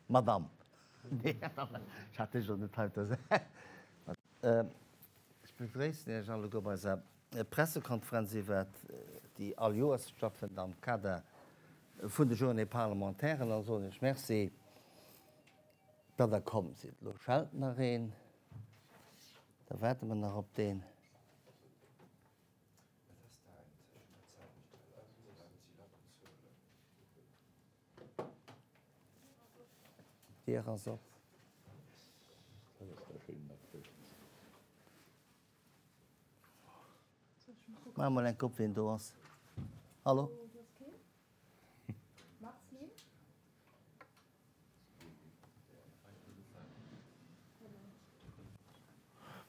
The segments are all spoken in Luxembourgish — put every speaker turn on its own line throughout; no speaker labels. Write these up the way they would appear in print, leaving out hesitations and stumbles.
Madame. Ech hat dech elo net hei op der Säit. Ech begréissen Iech alleguer bei eiser Pressekonferenz iwwert déi all Joers stattfënnt am Kader vun de Journées parlementairen a soen Iech Merci, datt Der komm sidd. Elo schellt nach een, da waarde mer nach op deen. D'Dier ass op. Maach mol enk op, wien do ass. Hallo?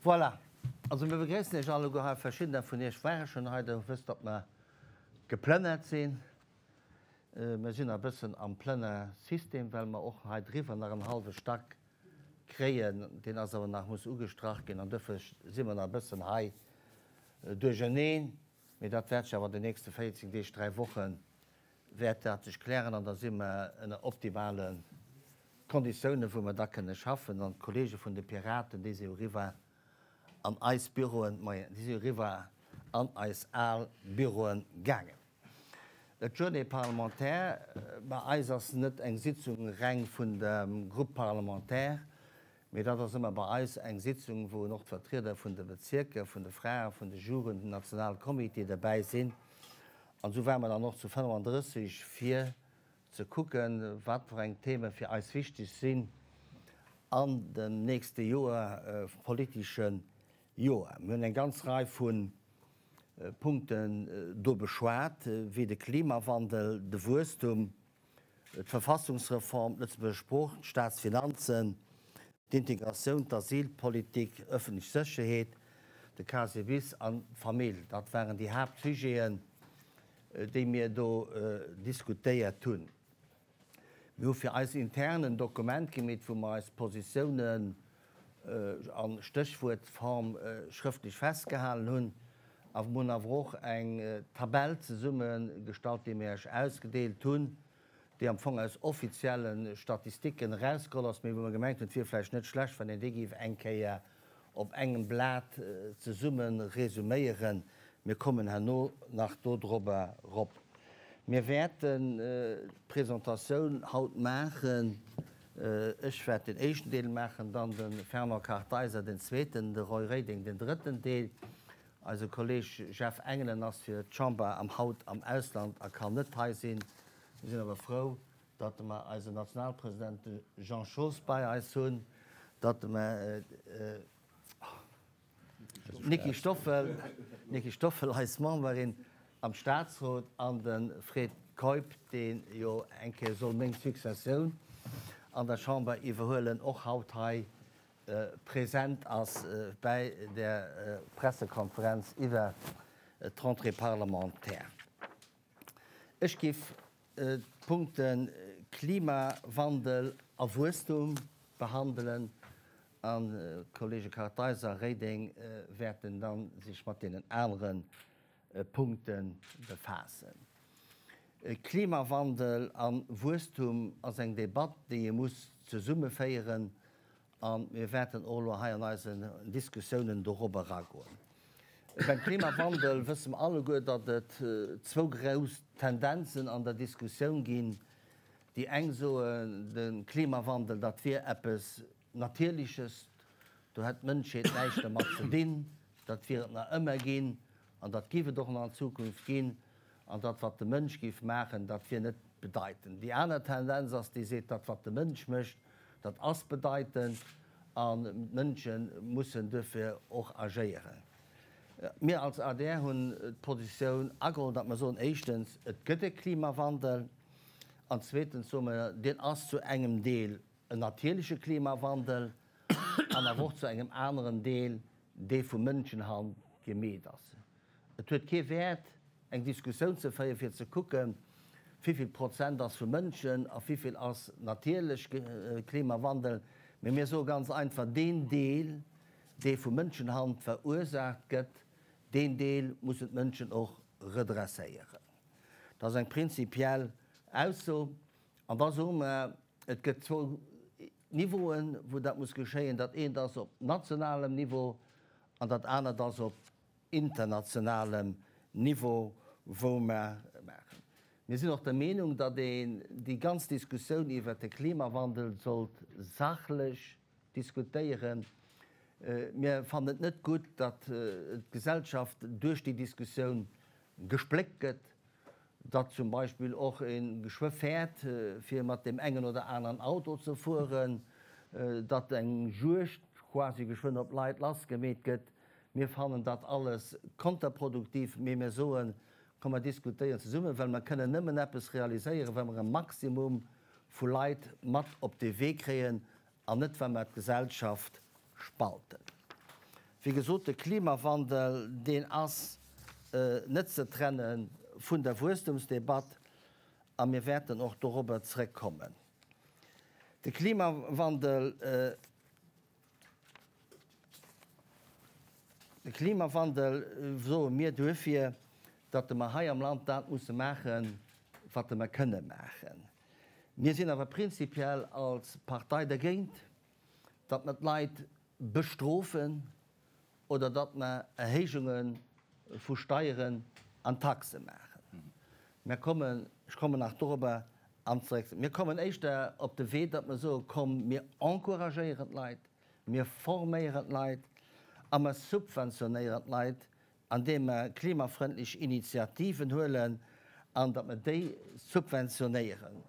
Voilà. Also mir begréissen Iech alleguer hei. Verschiddener vun Iech ware schonn hei. Der wësst, datt mer geplënnert sinn. Mir sinn nach e bëssen am Plënner-System, well mer och hei driwwer nach en hallwe Stack kréien. Deen ass awer nach, muss ugestrach ginn an duerfir si mer nach e bëssen hei duercherneen. Mee dat wäert sech awer an den nächste 14 Deeg, 3 Wochen, wäert dat sech klären an da si mer ënner optimale Konditiounen, wou mer da kënne schaffen. An d'Kollege vun de Piraten, déi si jo eriwwer an eis Büroen, moien, déi si jo eriwwer an eis al Büroen gaangen. D'Journée parlementaire bei eis ass net eng Sitzung reng vun dem Groupe parlementaire, mee dat ass ëmmer bei eis eng Sitzung, wou och d'Vertrieder vun de Bezierker, vun de Fraen, vun de Jugend, dem Nationalcomité derbäi sinn. An esou ware mer dann och zu 35, fir ze kucken, wat fir eng Theme fir eis wichteg sinn an dem nächste Joer, politesche Joer. Mir hunn eng ganz Rei vu Punkten do beschwat, wéi de Klimawandel, de Wuesstum, d'Verfassungsreform, d'Lëtzebuerger Sprooch, d'Staatsfinanzen, d'Integratioun, d'Asylpolitik, ëffentlech Sécherheet, de Casier bis an d'Famill. Dat waren déi Haaptsujeten, déi mir do diskutéiert hunn. Mir hu fir eis intern en Dokument gemeet, wou mer eis Positiounen a Stéchwuertform schrëftlech festgehalen hunn. A mer hunn awer och eng Tabell zesummegestallt, déi mir Iech ausgedeelt hunn, déi am Fong aus offizielle Statistiken erausgeholl ass, mee wou mer gemengt hunn, et wier vläicht net schlecht, wann een déi géif eng Kéier op engem Blat zesumme resuméieren. Mir kommen herno nach dodrobber erop. Mir wäerten d'Presentatioun haut maachen. Ech wäert den éischten Deel maachen, dann de Fernand Kartheiser den zweeten, de Roy Reding den drëtten Deel. Eise Kolleeg Jeff Engelen ass fir d'Chamber am haut am Ausland a kann net hei sinn. Mir sinn awer frou, datt mer eisen Nationalpresident, de Jean Schoos, bei eis hunn, datt mer d'Nicky Stoffel, d'Nicky Stoffel, eis Memberin am Statsrot, an de Fred Keup, dee jo eng Kéier soll meng Successioun an der Chamber iwwerhuelen, och haut hei present ass bäi der Pressekonferenz iwwer d'Rentrée parlementaire. Ech géif d'Punkte Klimawandel a Wuesstum behandelen an d'Kollege Kartheiser a Reding wäerten da sech mat deenen anere Punkte befaassen. Klimawandel a Wuesstum ass eng Debatt, déi ee muss zesumme féieren A mir wäerten och elo hei an eisen Diskussiounen dorop eragoen. Beim Klimawandel wësse mer alleguer, datt et zwou grouss Tendenzen an der Diskussioun ginn. Déi eng soen, de Klimawandel, dat wier eppes Natierleches, do hätt d'Mënschheet näischt dermat ze dinn, dat wier et nach ëmmer ginn an dat géif et och nach an Zukunft ginn. An dat, wat de Mënsch géif maachen, dat wier net bedeitend. Déi aner Tendenz ass, déi seet, dat, wat de Mënsch mécht, dat ass bedeitend an d'Mënsche mussen duerfir och agéieren. Mir als adr hunn d'Positioun ageholl, datt mer soen, éischtens, et gëtt e Klimawandel, an zweetens soe mer, deen ass zu engem Deel en natierleche Klimawandel an awer och zu engem aneren Deel dee vu Mënschenhand gemeet ass. Et huet kee Wäert, eng Diskussioun ze féieren, fir ze kucken, wivill Prozent ass vu Mënschen a wivill ass natierlech Klimawandel, mee mir soe ganz einfach, deen Deel, dee vu Mënschenhand verursaacht gëtt, deen Deel mussen d'Mënschen och redresséieren. Dat ass eng prinzipiell Ausso. An da soe mer, et gëtt zwou. Niveauen, wou dat muss geschéien. Dat eent ass op nationalem Niveau an dat anert ass op internationalem Niveau, wou mer maachen. Mir sinn och der Meenung, datt een déi ganz Diskussioun iwwert de Klimawandel sollt sachlech diskutéieren. Mir fannen et net gutt, datt d'Gesellschaft duerch déi Diskussioun gespléckt gëtt, datt zum Beispill och ee geschwë fäert, fir mat deem engen oder aneren Auto ze fueren, datt eng Juegd quasi geschwënn op d'Leit lassgemeet gëtt. Mir fannen dat alles konterproduktiv, mee mir soen, komm mer diskutéieren zesummen, well mer kënnen nëmmen eppes realiséieren, wa mer e Maximum vu Leit mat op dee Wee kréien an net wa mer d'Gesellschaft spalten. Wéi gesot, de Klimawandel, deen ass net ze trenne vun der Wuesstumsdebatt a mir wäerten och dorobber zrëckkommen. De Klimawandel, de Klimawandel soe mir duerfir, datt mer hei am Land dat musse maachen, wat mer kënne maachen. Mir sinn awer prinzipiell als Partei dergéint, datt mer d'Leit bestrofen oder datt mer Erhéijunge vu Steieren an Taxe maachen. Mir kommen, ech kommen nach dorobber an zeréck, mir kommen éischter op de Wee, datt mer soen, komm mir encouragéieren d'Leit, mir forméieren d'Leit a mer subventionéieren d'Leit, andeem mer klimafrëndlech Initiativen huelen an datt mer déi subventionéieren.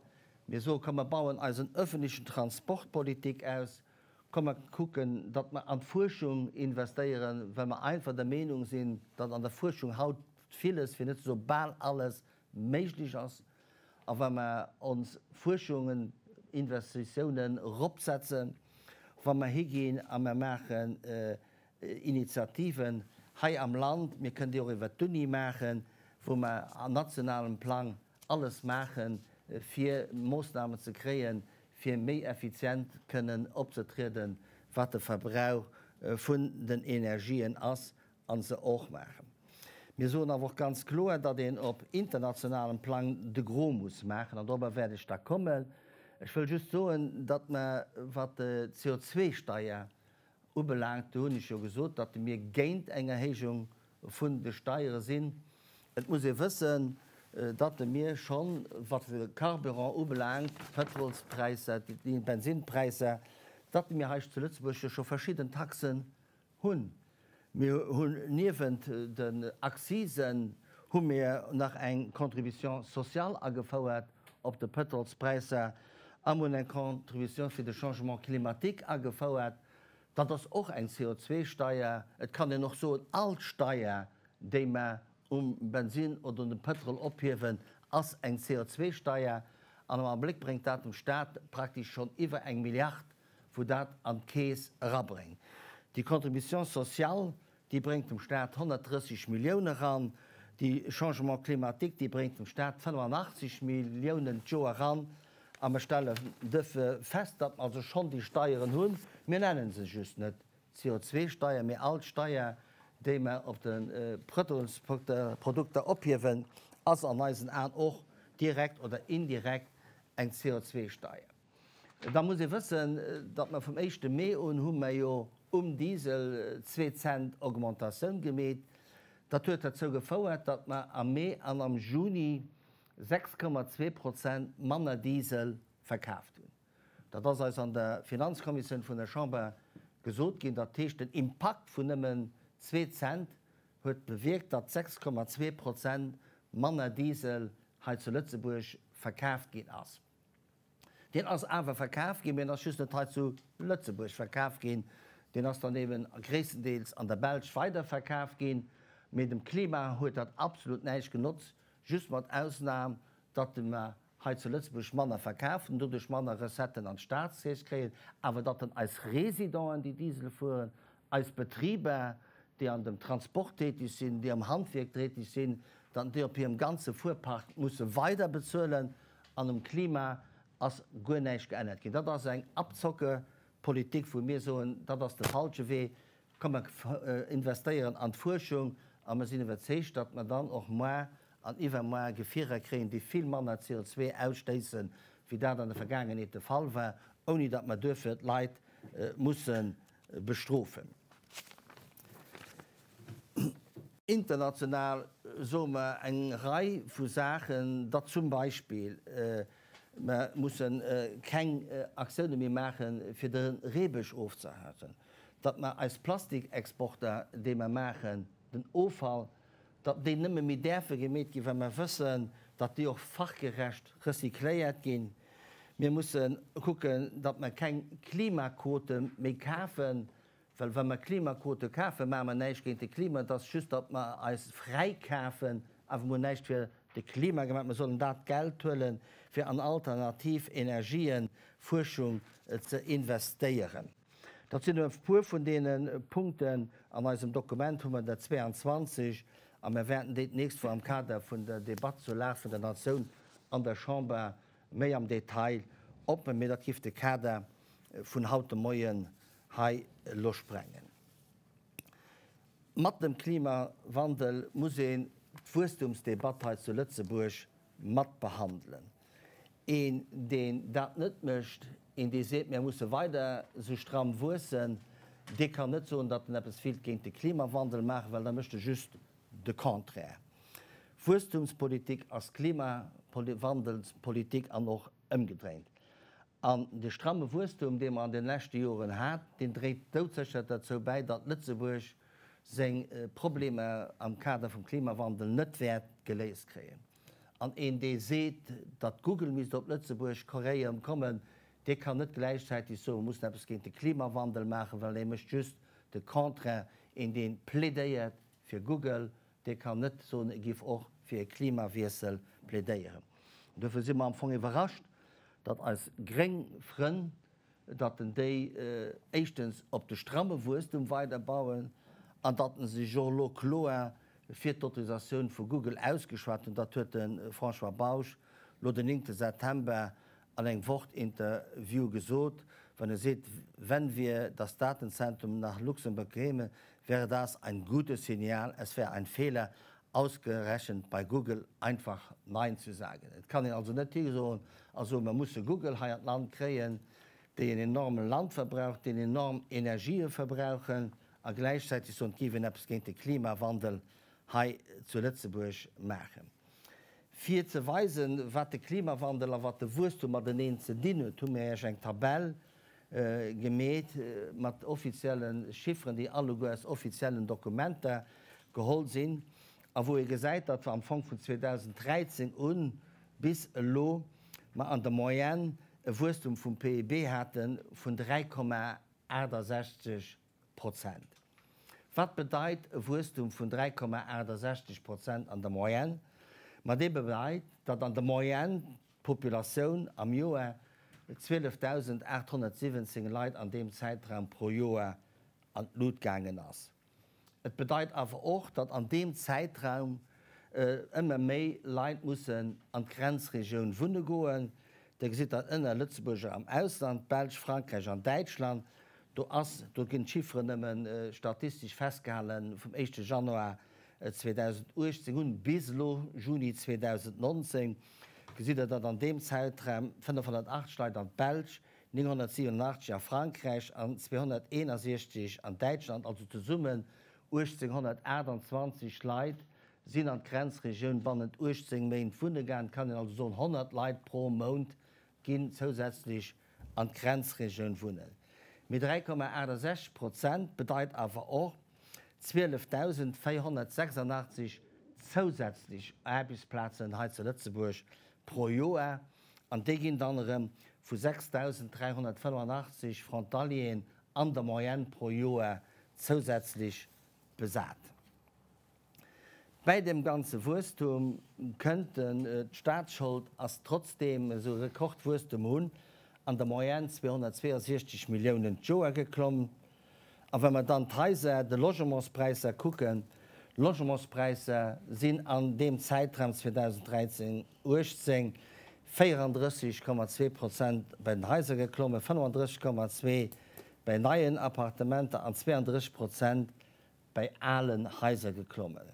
Mir soe komm mer bauen eisen öffentlichen Transportpolitik aus, komm mer kucken, datt mer an d'Fuerschung investéieren, well mer einfach der Meenung sinn, datt an der Fuerschung haut villes, fir net ze soe bal alles, méiglech ass. A wa mer ons Fuerschungen, Investitiounen eropsetzen, wa mer higinn a mer maachen Initiativen hei am Land, mir kënnen déi och iwwert d'Uni maachen, wou mer an nationalem Plang alles maachen, fir Moossnamen ze kréien, fir méi effizient kënnen opzetrieden, wat de Verbrauch vun den Energien ass, a se och maachen. Mir soen awer och ganz kloer, datt een op internationalem Plang de Gros muss maachen, an dorobber wäert ech da kommen. Ech wëll just soen, datt mer, wat d'CO2-Steier ubelaangt, do hunn ech jo gesot, datt mir géint eng Erhéijung vun de Steiere sinn. Et muss ee wëssen, datt mir schonn, wat de Carburant ubelaangt, d'Pëtrolspräisser, d'Bensinnpräisser, datt mir hei zu Lëtzebuerg jo scho verschidden Taxen hunn. Mir hunn niewent den Accisen hu mir nach eng Contribution sociale agefouert op de Pëtrolspräisser a mir hunn eng Contribution fir de Changement climatique agefouert. Dat ass och eng CO2-Steier. Et kann een och soen, all Steier, déi mer um Bensin oder un dem Pëtrol ophiewen, ass eng CO2-Steier. An am Abléck bréngt dat dem Staat praktesch schonn iwwer eng Milliard wou dat an d'Keess erabréngt. Déi Contribution sociale, déi bréngt dem Staat 130 Milliounen eran, déi Changement climatique, déi bréngt dem Staat 85 Milliounen d'Joer eran. A mer stellen duerfir fest, datt mer also schonn déi Steieren hunn, mir nennen se just net CO2-Steier, mee all d'Steier, déi mer op de Pëtrolsprodukter ophiewen, ass an eisen Aen och direkt oder indirekt eng CO2-Steier. Da muss ee wëssen, datt mer vum éischte Mee un hu mer jo um Diesel zwee Cent Augmentatioun gemeet. Dat huet derzou gefouert, datt mer am Mee an am Juni 6,2 Prozent manner Diesel verkaaft hunn. Dat ass eis an der Finanzkommissioun vun der Chamber gesot ginn. Dat heescht, den Impakt vun nëmmen zwee Cent huet bewierkt, datt 6,2 Prozent manner Diesel hei zu Lëtzebuerg verkaaft ginn ass. Deen ass awer verkaf ginn, mee en ass just net hei zu Lëtzebuerg verkaf ginn. Deen ass dann eben gréisstendeels an der Belsch weiderverkaf ginn. Mee dem Klima huet dat absolut näischt genotzt, just mat Ausnam, datt mer hei zu Lëtzebuerg manner verkafen, doduerch manner Recetten an d'Staatskeess kréien, awer datt en eis Residenten, déi Diesel fueren, eis Betriber, déi an dem Transport tätig sinn, déi am Handwierk tätig sinn, datt déi op hirem ganze Fuerpark musse weider bezuelen an um Klima ass guer näischt geännert ginn. Dat ass eng Abzockepolitik, wou mir soen, dat ass de falsche Wee. Komm mer investéieren an d'Fuerschung a mer sinn iwwerzeegt, datt mer dann och moar an iwwermoar Gefierer kréien, déi vill manner CO2 ausstéissen, wéi dat an der Vergaangenheet de Fall war. Ouni datt mer duerfir d'Leit musse bestrofen. International soe mer eng Rei vu Saachen, datt zum Beispill mer musse keng Aktioune méi maache fir de Reebësch ofzehaken, datt mer eis Plastikexporter, déi mer maachen, den Offall, datt déi nëmme méi däerfe gemeet ginn, wa mer wëssen, datt déi och fachgerecht recycléiert ginn. Mir musse kucken, datt mer keng Klimaquote méi kafen, well wa mer Klimaquote kafen, maache mer näischt géint de Klima, et ass just, datt mer eis fräikafen, awer mer hunn näischt fir de Klima gemaach. Mer sollen dat Geld huelen, fir an alternativ Energien-Fuerschung ze investéieren. Dat sinn e puer vun deene Punkten. An eisem Dokument hu mer der 22 a mer wäerten déi d'nächst Woch am Kader vun der Debatt zur Lag vun der Natioun an der Chamber méi am Detail opmaachen. Mee dat giff de Kader vun haut de Moien hei elo sprengen. Mat dem Klimawandel muss een d'Wuesstumsdebatt hei zu Lëtzebuerg mat behandelen. Een, deen dat net mécht, een, dee seet, mir musse weider esou stramm wuessen, dee kann net soen, datt en eppes wéilt géint de Klimawandel maachen, well da mécht e just de Contraire. Wuesstumspolitik ass Klimawandelspolitik an och ëmgedréint. An de stramme Wuesstum, dee mer an de leschte Joren hat, deen dréit doudsécher derzou bäi, datt Lëtzebuerg seng Problemer am Kader vum Klimawandel net wäert geléist kréien. An een, dee seet, datt Google misst op Lëtzebuerg koréieren kommen, dee kann net gläichzäiteg soen, mer mussen eppes géint de Klimawandel maachen, well dee mécht just de Contraire. Een, dee plädéiert fir Google, dee kann net soen, e giff och fir e Klimawiessel plädéieren. An duerfir si mer am Fong iwwerrascht, datt eis gréng Frënn datt en déi éischtens op de stramme Wuesstum weiderbauen an datt en sech och elo kloer fir d'Autorisatioun vu Google ausgeschwat hunn. Dat huet de François Bausch lo den 9 September an engem Wort-Interview gesot, wann e seet, Wenn wir das Datenzentrum nach Luxemburg käme, wäre das ein gutes Signal. Es wäre ein Fehler, ausgerechent bei Google einfach Nein zu sagen. Et kann een also net higoen a soen, mer musse Google hei an d'Land kréien, déi en enorme Landverbrauch, déi enorm Energië verbrauchen, a gläichzäiteg soen, et géif een eppes géint de Klimawandel hei zu Lëtzebuerg maachen. Fir ze weisen, wat de Klimawandel a wat de Wuesstum mateneen ze dinn huet, hu mir Iech eng Tabell gemeet mat offizielle Chifferen, déi alleguer aus offiziellen Dokumenter geholl sinn a wou ee gesäit, datt mer am Fong vun 2013 u bis elo mer an der Moyenne e Wuesstum vum PIB hate vun 3,68 Prozent. Wat bedeit e Wuesstum vun 3,68 Prozent an der Moyenne? Ma dee bedeit, datt an der Moyenne d'Populatioun am Joer 12.817 Leit an deem Zäitraum pro Joer an d'Lut gaangen ass. Et bedeit awer och, datt an deem Zäitraum ëmmer méi Leit mussen an d'Grenzregioun wunne goen. Dir gesitt dat ënner Lëtzebuerger am Ausland, Belsch, Frankräich an Däitschland. Do ass, do ginn d'Chifferen nëmme statistesch festgehale vum éischte Januar 2018 un bis elo Juni 2019, gesitt Der, datt an deem Zäitraum 580 Leit an d'Belsch, 987 a Frankräich an 261 an Däitschland, also zesummen 1.828 Leit, sinn an d'Grenzregioun bannent 18 Méint wunne gaangen. Et kann een also soen, 100 Leit pro Mount ginn zousätzlech an d'Grenzregioun wunnen. Mee 3,68 Prozent bedeit awer och 12.486 zousätzlech Aarbechtsplazen hei zu Lëtzebuerg pro Joer. An déi ginn dann erëm vu 6.385 Frontalieren an der Moyenne pro Joer zousätzlech besat. Bäi deem ganze Wuesstum kënnt den, d'Staatsschold ass trotzdeem esou e Rekordwuesstum hunn, an der Moyenne 262 Milliounen d'Joer geklomm. A wa mer dann d'Haiser, de Logementspräisser kucken, d'Logementspräisser sinn an deem Zäitraum 2013, 18 34,2 Prozent bei den Haiser geklommen, 35,2 bei neien Appartementer an 32 Prozent bäi alen Haiser geklommen.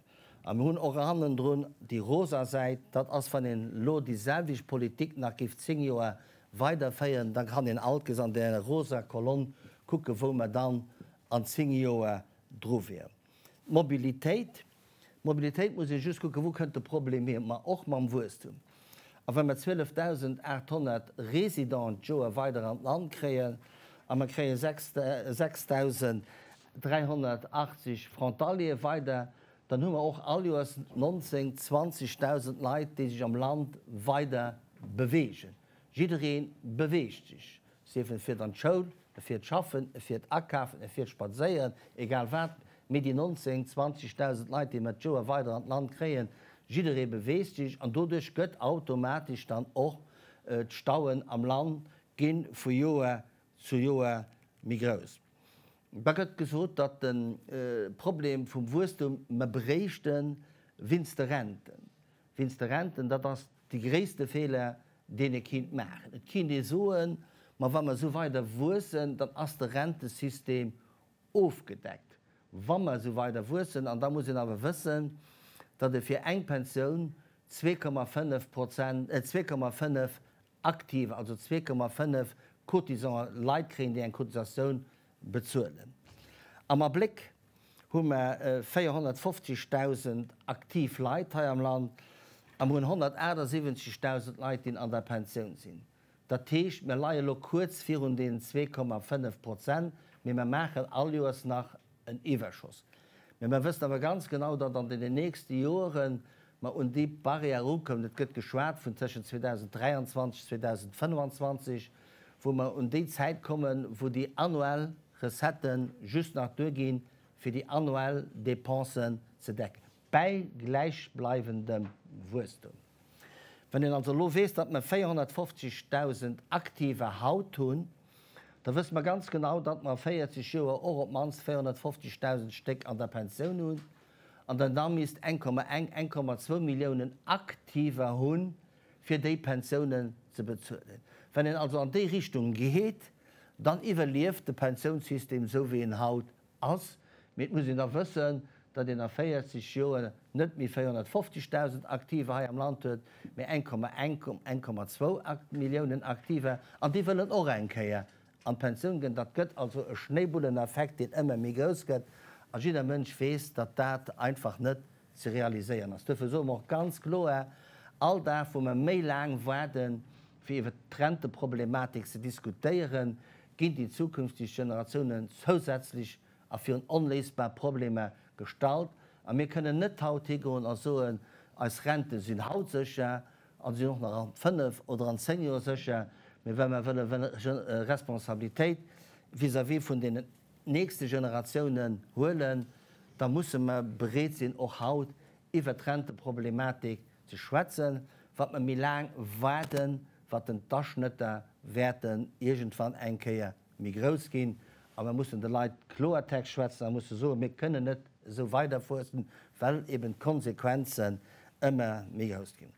A mir hunn och hannendrun déi rosa Säit, dat ass, wann een elo déi selwecht Politik nach géif 10 Joer. weiderféieren, da kann een alt ges an där rosa Kolonn kucken, wou mer dann an 10 Joer dru wieren. D'Mobilitéit, D'Mobilitéit muss ee just kucken, wou kënnt de Problem hier, ma och mam Wuesstum. A wa mer 12.800 Résidenten d'Joer weider an d'Land kréien a mer kréie 6.380 Frontaliere weider, dann hu mer och all Joers 19-, 20.000 Leit, déi sech am Land weider beweegen. Jidderee beweegt sech. Sief en fiert an d'Schoul, e fiert schaffen, e fiert akafen, e fiert spadséieren, egal wat, mee déi 19, 20.000 Leit, déi mer d'Joer weider an d'Land kréien, jidderee beweegt sech an doduerch gëtt automatesch dann och d'Stauen am Land gi vu Joer zu Joer méi grouss. Da gëtt gesot, datt de Problem vum Wuesstum mer bréichte winst de Renten. Winst de Renten, dat ass de gréisste Feeler, deen ee kinnt maachen. Et kinnt ee soen, ma wa mer esou weider wuessen, dann ass de Rentesystem ofgedeckt, wa mer esou weider wuessen. An da muss een awer wëssen, datt ee fir eng Pensioun 2,5 Prozent, 2,5 Aktiver, also 2,5 Cotisant Leit kréien, déi eng Cotisatioun bezuelen. Am Abléck hu mer 450.000 aktiv Leit hei am Land a mer hunn 178.000 Leit, déi an der Pensioun sinn. Dat heescht, mer leie lo kuerz virun deenen 2,5 Prozent, mee mer maachen all Joers nach en Iwwerschoss. Mee mer wëssen awer ganz genau, datt an deenen nächste Joere mer un déi Barrière erukommen, et gëtt geschwat vun tëschent 2023, 2025, wou mer un déi Zäit kommen, wou déi annuell Recettë just nach duerginn, fir déi annuell Dépensen ze decken, bäi gläichbleiwendem Wuesstum. Wann een also elo weess, datt mer 450.000 Aktiver haut hunn, da wësse mer ganz genau, datt mer a 40 Joer och op d'mannst 450.000 Stéck an der Pensioun hunn an der da misst 1,1, 1,2 Milliounen Aktiver hunn, fir déi Pensiounen ze bezuelen. Wann een also an déi Richtung geet, dann iwwerlieft de Pensiounssystem esou wéi en haut ass. Mee et muss een da wëssen, datt een a 40 Joer net méi 450.000 Aktiver hei am Land huet, mee 1,1, 1,2 Milliounen Aktiver, an déi wëllen och eng Kéier an d'Pensioun goen. Dat gëtt also e Schnéibulleneffekt, deen ëmmer méi grouss gëtt, a jidder Mënsch weess, datt dat einfach net ze realiséieren ass. Duerfir soe mer och ganz kloer, All Dag, wou mer méi laang waarden, fir iwwert d'Renteproblematik ze diskutéieren, ginn déi zukünftig Generatiounen zousätzlech a virun onléisbar Problemer gestallt. A mir kënnen net haut higoen a soen, eis Rente sinn haut sécher a se sinn och nach a fënnef oder an zéng Joer sécher, mee well mer wëlle Responsabilitéit vis-à-vis vun deenen nächste Generatiounen huelen, da musse mer bereet sinn, och haut iwwert d'Renteproblematik ze schwätzen. Wat mer méi laang waarden, wat den d'Aschnëtter wäerten iergendwann eng Kéier méi grouss ginn. A mer mussen de Leit Kloertext schwätzen a musse soen, mir kënnen net esou weiderfuessen, well eben d'Konsequenzen ëmmer méi grouss ginn.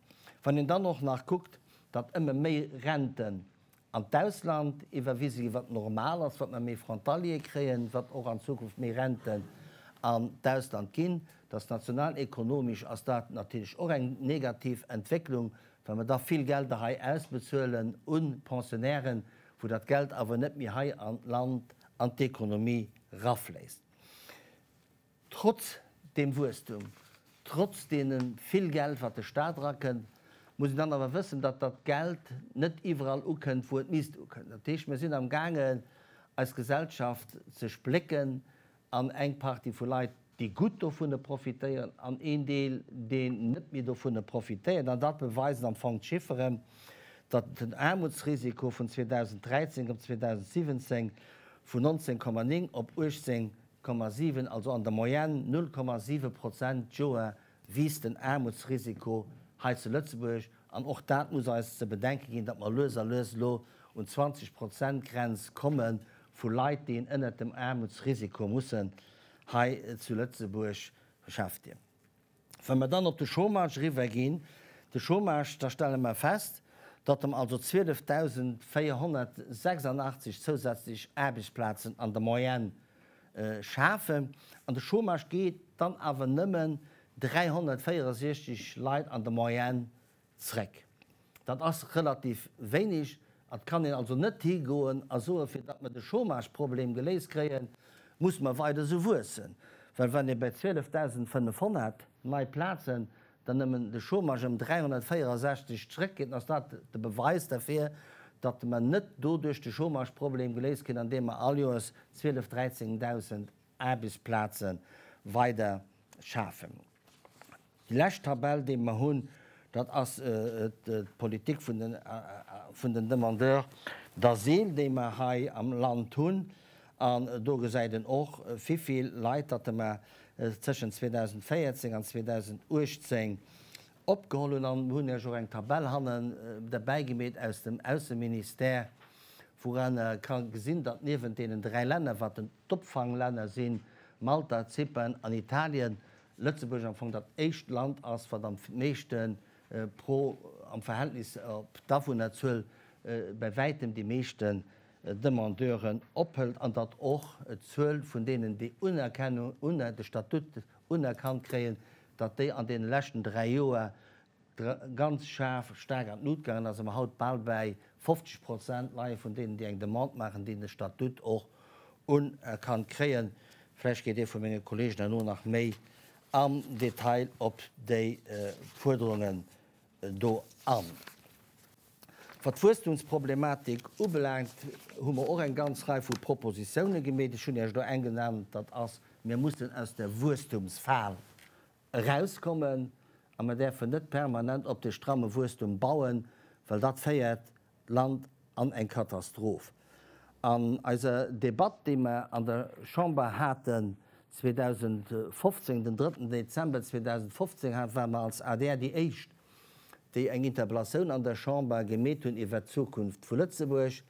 Wann een dann och nach kuckt, datt ëmmer méi Renten an d'Ausland iwwerwise ginn, wat normal ass, wat mer méi Frontaliere kréien, wat och an Zukunft méi Renten an d'Ausland ginn, dass nationalekonomesch ass dat natierlech och eng negativ Entwécklung, well mer da vill Gelder hei ausbezuelen u Pensionnairen, wou dat Geld awer net méi hei an d'Land, an d'Ekonomie rafléisst. Trotz deem Wuesstum, trotz deene vill Geld, wat de Staat erakënnt, muss een dann awer wëssen, datt dat Geld net iwwerall ukënnt, wou et misst ukënnen. Dat heescht, mir sinn amgaangen, eis Gesellschaft ze splécken an eng Partie vu Leit, déi gutt dovunner profitéieren, an een Deel, deen net méi dovunner profitéiert. An dat beweisen am Fong d'Chifferen, datt den Aarmutsrisiko vun 2013 op 2017 vun 19,9 op 18 7, also an der Moyenne 0,7 Prozent d'Joer wiisst den Aarmutsrisiko hei zu Lëtzebuerg. An och dat muss eis ze bedenke ginn, datt mer lues a lues elo un d'Zwanzeg Prozent Grenz komme vu Leit, déi een ënnert dem Aarmutsrisiko mussen hei zu Lëtzebuerg beschäftegen. Wa mer dann op de Chômage eriwwerginn, de Chômage, da stelle mer fest, datt em also 12.486 zousätzlech Aarbechtsplazen an der Moyenne schafen. An de Chômage geet dann awer nëmmen 364 Leit an der Moyenne zréck. Dat ass relativ wéineg. Et kann een also net higoen a soen, fir datt mer de Chômageproblem geléist kréien, musse mer weider esou wuessen. Well wann ee bei 12.500 nei Plazen dann nëmmen de Chômage ëm 364 zrëckgeet, dann ass dat de Beweis derfir, datt mer net doduerch de Chômageproblem geléist kréien, andeem mer all Joers 12 13.000 Aarbechtsplaze weider schafen. Déi lescht Tabell, déi mer hunn, dat ass d'Politik vun den Demandeurs d'asile, déi mer hei am Land hunn. An do gesäit een och, wivill Leit datt mer tëschent 2014 an 2018 opgeholl hunn. An mir hunn Iech och eng Tabell hannen derbäi gemeet aus dem Ausseministère, wouranner ka gesinn, datt niewent deenen dräi Länner, wat d'Opfanglänner sinn, Malta, Zypern an Italien, Lëtzebuerg am Fong dat éischt Land ass, wat am meeschte pro, am Verhältnis op d'Awunnerzuel, bäi wäitem déi meeschten Demandeuren ophëlt an datt och d'Zuel vun deenen, déi Unerkennung, de Statut unerkannt kréien, datt déi an deene leschten dräi Joer ganz schaarf, staark an d'Lut gaangen ass a mer haut bal bäi 50 Prozent leie vun deenen, déi eng Demande maachen, déi de Statut och unerkannt kréien. Vläicht geet ee vu menge Kollegen herno nach méi am Detail op déi Fuerderungen do an. Wat d'Wuesstumsproblematik ubelaangt, hu mer och eng ganz Rei vu Propositiounen gemeet. Ech hunn Iech do eng genannt, dat ass, Mir mussen aus der Wuesstumsfal erauskommen a mer däerfen net permanent op dee stramme Wuesstum bauen, well dat féiert d'Land an eng Katastroph. An eiser Debatt, déi mer an der Chamber haten 2015, den drëtten Dezember 2015, ware mer als adr déi éischt, déi eng Interpellatioun an der Chamber gemeet hunn iwwert d'Zukunft vu Lëtzebuerg.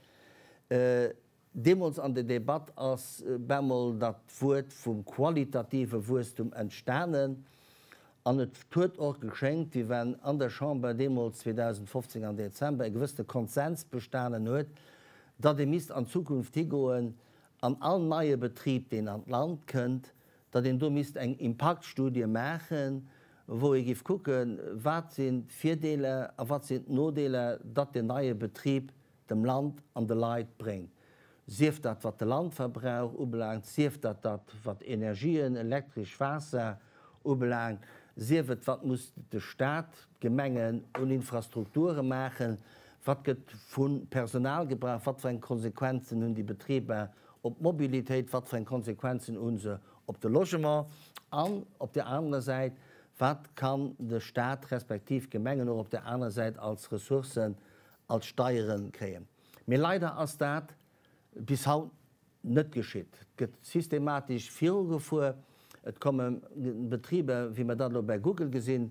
Deemools an der Debatt ass bemol dat Wuert vum qualitative Wuesstum entstanen an et huet och geschéngt, wéi wenn an der Chamber deemools 2015 am Dezember e gewëssene Konsens bestanen huet, datt ee misst an Zukunft higoen an all neie Betrib, deen an d'Land kënnt, datt een do misst eng Impaktstudie maachen, wou ee géif kucken, wat sinn d'Virdeeler a wat sinn d'Nodeeler, datt deen neie Betrib dem Land an de Leit bréngt, sief dat wat de Landverbrauch ubelaangt, sief dat dat wat Energien, Elektresch, Waasser ubelaangt, sief et wat muss de Stat, d'Gemengen un Infrastrukture maachen, wat gëtt vu Personal gebraucht, wat fir eng Konsequenzen hunn déi Betriber op d'Mobilitéit, wat fir eng Konsequenzen hu se op de Logement an op där anerer Säit, wat kann de Stat respektiv d'Gemengen och op där anerer Säit als Ressourcen als Steiere kréien. Mee leider ass dat bis haut net geschitt. Et gëtt systematesch virugefuer. Et komme Betriber, wéi mer dat elo bei Google gesinn,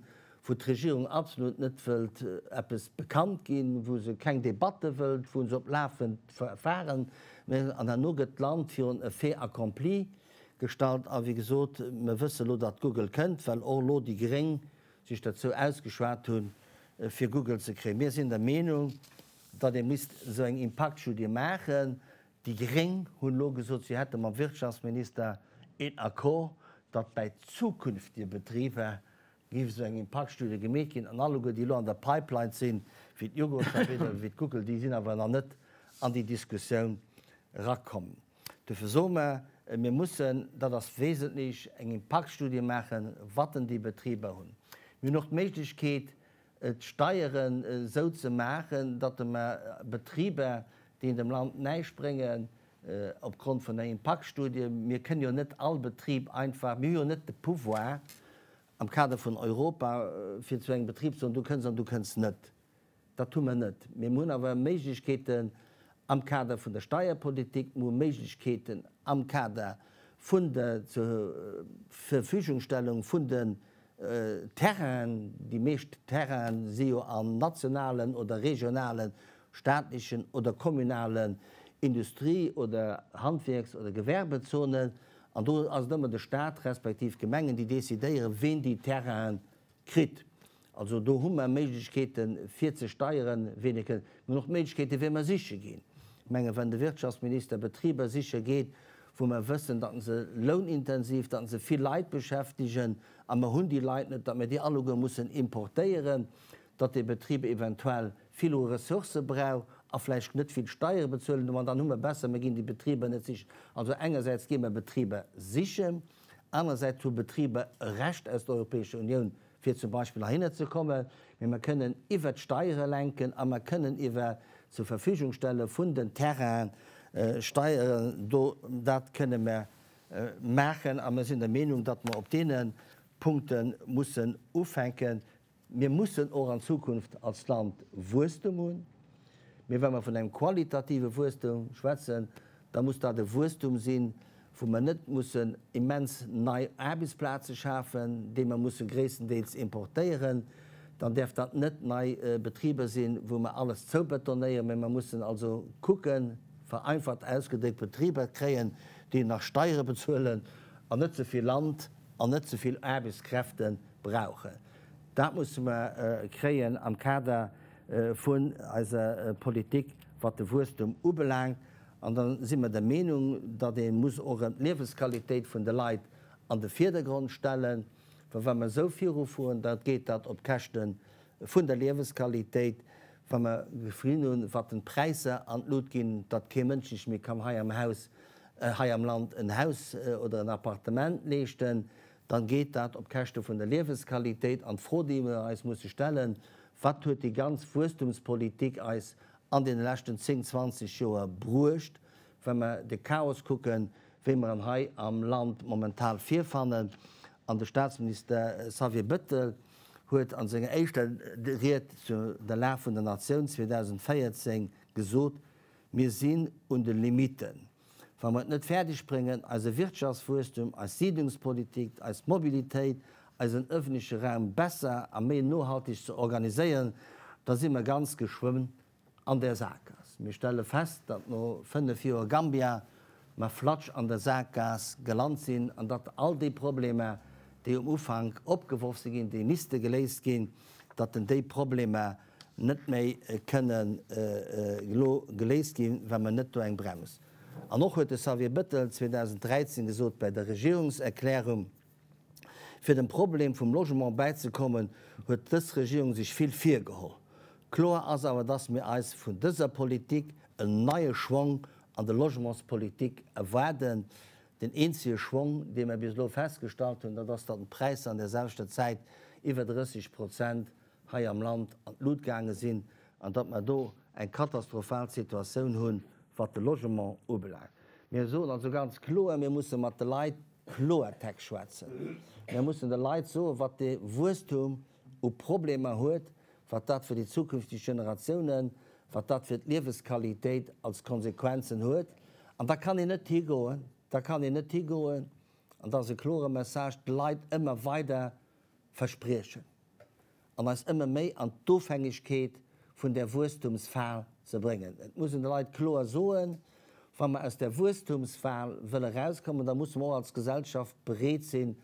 wou d'Regierung absolut net wëllt eppes bekannt ginn, wou se keng Debatte wëllt, wou se op lafend Verfahren, an herno gëtt d'Land virun e Fait accompli gestallt. A wéi gesot, mer wësse elo, datt Google kënnt, well och elo déi Gréng sech derzou ausgeschwat hunn, fir Google ze kréien. Mir sinn der Meenung, datt ee misst esou eng Impaktstudie maachen. Déi Gréng hunn elo gesot, si hätte mam Wirtschaftsminister een Accord, datt bäi zukünftige Betriber géif esou eng Impaktstudie gemeet ginn. An alleguer, déi elo an der Pipeline sinn, wéi d'Jugosarbeder, wéi d'Google, déi sinn awer nach net an déi Diskussioun erakomm. Dofir soe mer, mir mussen, dat ass wesentlech, eng Impaktstudie maachen, wat denn déi Betriber hunn. Mir hunn och d'Méiglechkeet, d'Steieren esou ze maachen, datt mer Betriber, déi dem Land näischt bréngen, opgrond vun der Impaktstudie, mir kënnen jo net all Betrib einfach, mir hu jo net de Pouvoir am Kader vun Europa, fir zu engem Betrib ze soen, du kënns an du kënns net. Dat hu mer net. Mee mer hunn awer Méiglechkeeten am Kader vun der Steierpolitik, mer hu Méiglechkeeten am Kader vun der Zurverfügungstellung vun den Terrainen. Déi meescht Terrainen si jo an nationalen oder regionalen, staatlechen oder kommunalen Industrie oder Handwierks oder Gewerbezonen. An do ass et ëmmer de Stat respektiv d'Gemengen, déi decidéieren, ween déi Terrainen kritt. Also do hu mer Méiglechkeeten, fir ze steieren, ween e kënnt. Mir hunn och Méiglechkeeten, wee mer siche ginn. Ech mengen, wann de Wirtschaftsminister Betriber siche geet, wou mer wëssen, datt se lounintensiv, datt se vill Leit beschäftegen, a mer hunn déi Leit net, datt mer déi alleguer mussen importéieren, datt dee Betrib eventuell vill u Ressourcë brauch. a vläicht net vill Steiere bezuelen, ma dann hu mer besser, mir ginn déi Betriber net sichen. Also engersäits gi mer Betriber sichen, anerersäits hu Betriber e Recht aus der Europäescher Unioun, fir zum Beispill heihinner ze kommen, mee mer kënnen iwwert d'Steiere lenken a mer kënnen iwwer d'Zurverfügungstelle vun den Terrainen Steieren do, dat kënne mer maachen a mer sinn der Meenung, datt mer op deene Punkte mussen ufänken. Mir mussen och an Zukunft als Land Wuesstum hunn. Mee wa mer vun engem qualitative Wuesstum schwätzen, da muss dat e Wuesstum sinn, wou mer net mussen immens nei Aarbechtsplaze schafen, déi mer musse gréisstendeels importéieren. Dann däerf dat net nei Betriber sinn, wou mer alles zoubetonéieren, mä mer mussen also kucken, vereinfacht ausgedréckt, Betriber kréien, déi nach Steiere bezuelen an net ze vill Land an net ze vill Aarbechtskräfte brauchen. Dat musse mer kréien am Kader vun eiser Politik, wat de Wuesstum ubelaangt. An da si mer der Meenung, datt ee muss och erëm d'Liewesqualitéit vun de Leit an de Virdergrond stellen, well wa mer esou virufueren, da geet dat op Käschte vun der Liewesqualitéit. Wa mer gesinn hunn, wat den d'Präisser an d'Lut ginn, datt kee Mënsch sech méi kann hei am Haus, hei am Land en Haus oder en Appartement leeschten, dann geet dat op Käschte vun der Liewesqualitéit. An d'Fro, déi mer eis musse stellen, Wat huet déi ganz Wuesstumspolitik eis an deene leschten 10, 20 Joer bruecht, wa mer de Chaos kucken, wéi mer en hei am Land momental virfannen? An de Statsminister Xavier Bettel huet a senger éischter Ried zu der Lag vun der Natioun 2014 gesot, Mir sinn un de Limitten. Wa mer et net fäerdeg bréngen, eise Wirtschaftswuesstum, eis Siidlungspolitik, eis Mobilitéit, eisen ëffentleche Raum besser a méi nohalteg ze organiséieren, da si mer ganz geschwënn an der Sakgaass. Mir stelle fest, datt no 5 Joer Gambia mer flatsch an der Sakgaass gelant sinn an datt all déi Problemer, déi um Ufank opgeworf si ginn, déi misste geléist ginn, datt en déi Problemer net méi kënnen elo geléist ginn, wa mer net do eng Brems. An och huet de Xavier Bettel 2013 gesot bei der Regierungserklärung, Fir dem Problem vum Logement bäizekommen, huet dës Regierung sech vill virgeholl. Kloer ass awer, dass mir eis vun dëser Politik en neie Schwong an der Logementspolitik erwaarden. Den eenzege Schwong, dee mer bis elo festgestallt hunn, dat ass, datt d'Präisser an där selwechter Zäit iwwer 30 Prozent hei am Land an d'Lut gaange sinn an datt mer do eng katastrophal Situatioun hunn, wat de Logement ubelaangt. Mir soen also ganz kloer, Mir musse mat de Leit Kloertext schwätzen. Mir mussen de Leit soen, wat dee Wuesstum u Problemer huet, wat dat fir déi zukünfteg Generatiounen, wat dat fir d'Liewesqualitéit als Konsequenzen huet. An da kann een net higoen, da kann een net higoen, an dat ass e klore Message, d'Leit ëmmer weider verspriechen an eis ëmmer méi an d'Ofhängegkeet vun där Wuesstumsfal ze bréngen. Et muss een de Leit kloer soen, Wa mer aus där Wuesstumsfal wëlle rauskommen, da musse mer och als Gesellschaft bereet sinn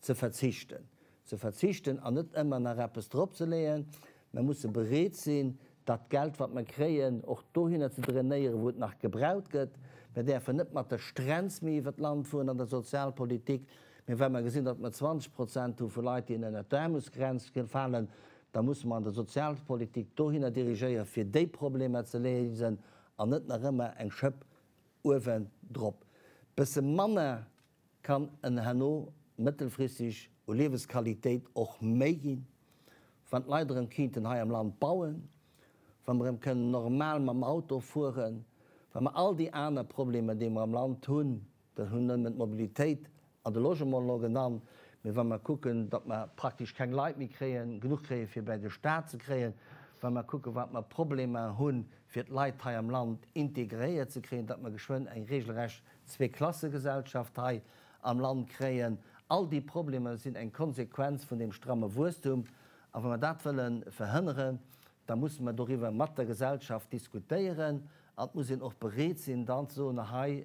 ze verzichten. Ze verzichten an net ëmmer nach eppes dropzeleeën. Mer musse bereet sinn, dat Geld, wat mer kréien, och dohinner ze drainéieren, wou et nach gebraucht gëtt. Mer däerfen net mat der Strenz méi iwwer d'Land fueren an der Sozialpolitik. Mee wa mer gesinn, datt mer 20 Prozent hu vu Leit, déi ënnert d'Aarmutsgrenz falen, da musse mer an der Sozialpolitik dohinner dirigéieren, fir déi Problemer ze léisen an net nach ëmmer eng Schëpp uewendrop. Bësse manner kann en herno mëttelfristeg u Liewesqualitéit och méi ginn, wann d'Leit erëm kinnten hei am Land bauen, wa mer erëm kënnen normal mam Auto fueren, wa mer all déi aner Problemer, déi mer am Land hunn, Dat hunn nëmmen d'Mobilitéit an de Logement elo genannt. Mee wa mer kucken, datt mer praktesch keng Leit méi kréien, genuch kréien, fir bäi de Staat ze kréien, wa mer kucken, wat mer Problemer hunn, fir d'Leit hei am Land integréiert ze kréien, datt mer geschwënn eng regelrecht Zweeklassegesellschaft hei am Land kréien, all déi Problemer sinn eng Konsequenz vun deem stramme Wuesstum. A wa mer dat wëlle verhënneren, da musse mer doriwwer mat der Gesellschaft diskutéieren an et muss een och bereet sinn, dann ze soen, hei,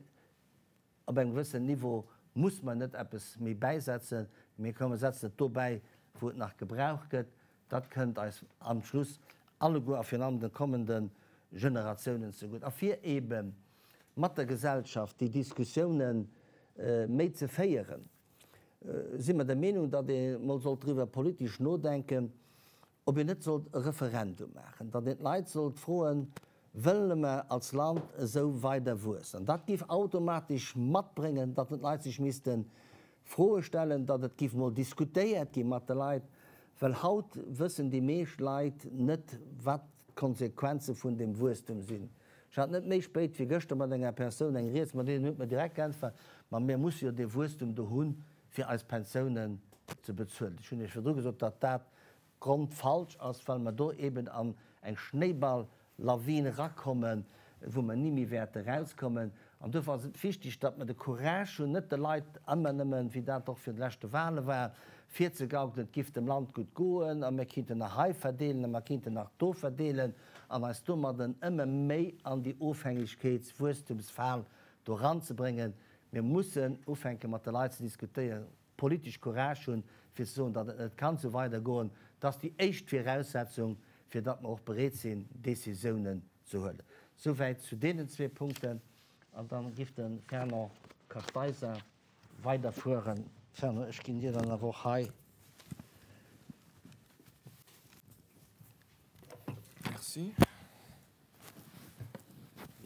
Op engem gewëssenen Niveau muss mer net eppes méi bäisetzen, mee komm mer setzen et do bäi, wou et nach gebraucht gëtt. Dat kënnt eis am Schluss alleguer a virun allem de kommende Generatiounen zegutt. A fir eebe mat der Gesellschaft déi Diskussiounen méi ze féieren, si mer der Meenung, datt ee mol sollt driwwer politesch nodenken, ob een net sollt e Referendum maachen, datt een d'Leit sollt froen, Wëlle mer als Land esou weider wuessen? An dat giff automatesch matbréngen, datt d'Leit sech misste Froe stellen, datt et giff mol diskutéiert gi mat de Leit, well haut wëssen déi meescht Leit net, wat d'Konsequenze vun deem Wuesstum sinn. Ech hat net méi spéit wéi gëschter mat enger Persoun eng Rieds, mat deenen huet mer direkt geäntwert, Ma mir musse jo dee Wuesstum do hunn, fir eis Pensiounen ze bezuelen. Ech hunn Iech virdru gesot, datt dat grondfalsch ass, well mer do eben an eng Schnéiball-Lawin erakommen, wou mer ni méi wäerte erauskommen. An duerfir ass et wichtig, datt mer de Courage hunn, net de Leit ëmmer nëmmen, wéi dat och virun de leschte Wahle war, virzegaukelen, et giff dem Land gutt goen a mir kinnten nach hei verdeelen a mer kinnten nach do verdeelen an eis domadden ëmmer méi an déi Ofhängegkeets-Wuesstumsfal do eranzebréngen. Mir mussen ufänke mat de Leit ze diskutéieren, politesch Courage hunn, fir ze soen, datt et net kann esou weidergoen. Dat ass déi éischt Viraussetzung, fir datt mer och bereet sinn, Décisiounen ze huelen. Souwäit zu deenen zwee Punkten. An da giff de Fernand Kartheiser weiderfueren. Fernand, ech ginn dir dann awer och hei.
Merci.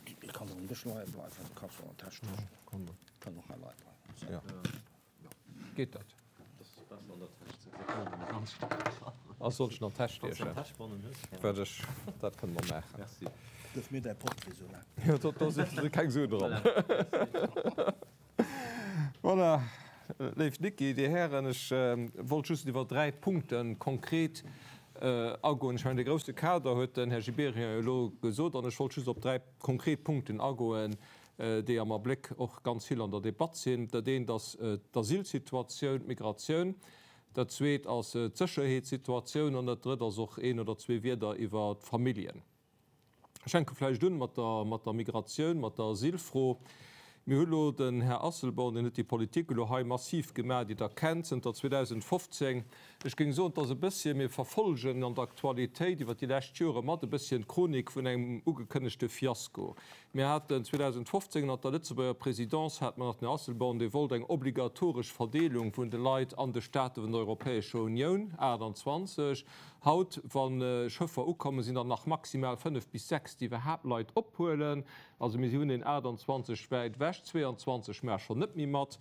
Ech kann och um Dësch leie bleiwen, du kanns och an der Täsch. Kann och hei leie bleiwen.
Ja. Geet dat? Ah, soll ech en an d'Täsch stiechen? Wat ech, dat kënne mer maachen.
Gëff mir däi Portrait sou laang.
Jo, do, do si keng Suen dran. Voilà, léif Nicki, Dir Hären, ech wollt just iwwer dräi Punkte konkret agoen. Ech mengen, de grousse Kader huet den Här Gibéryen jo elo gesot, an ech wollt just op dräi konkret Punkten agoen, déi am Abléck och ganz vill an der Debatt sinn. Dat eent ass d'Asylsituatioun, d'Migratioun. Dat zweet ass d'Sécherheetssituatioun an dat drëtt ass och een oder zwee Wierder iwwer d'Familljen. Ech fänke vläicht un mat der, mat der Migratioun, mat der Asylfro. Mir hu lo den Här Asselborn, deen huet déi Politik elo hei massiv gemaach, déi Der kennt zënter 2015. Ech géing soen, et ass e bësschen, mir verfolgen an der Aktualitéit iwwer déi lescht Jore mat e bësschen d'Chronik vun engem ugekënnegte Fiasko. Mir haten 2015 ënnert der Lëtzebuerger Présidence hate mer nach den Här Asselborn, dee wollt eng obligatoresch Verdeelung vun de Leit an de Staate vun der Europäescher Unioun, 28. Haut, wa Schëffer ukommen, sinn der nach maximal 5 bis 6, déi iwwerhaapt Leit ophuelen. Also mir hunn een 28 wäit ewech, 22 maache schonn net méi mat.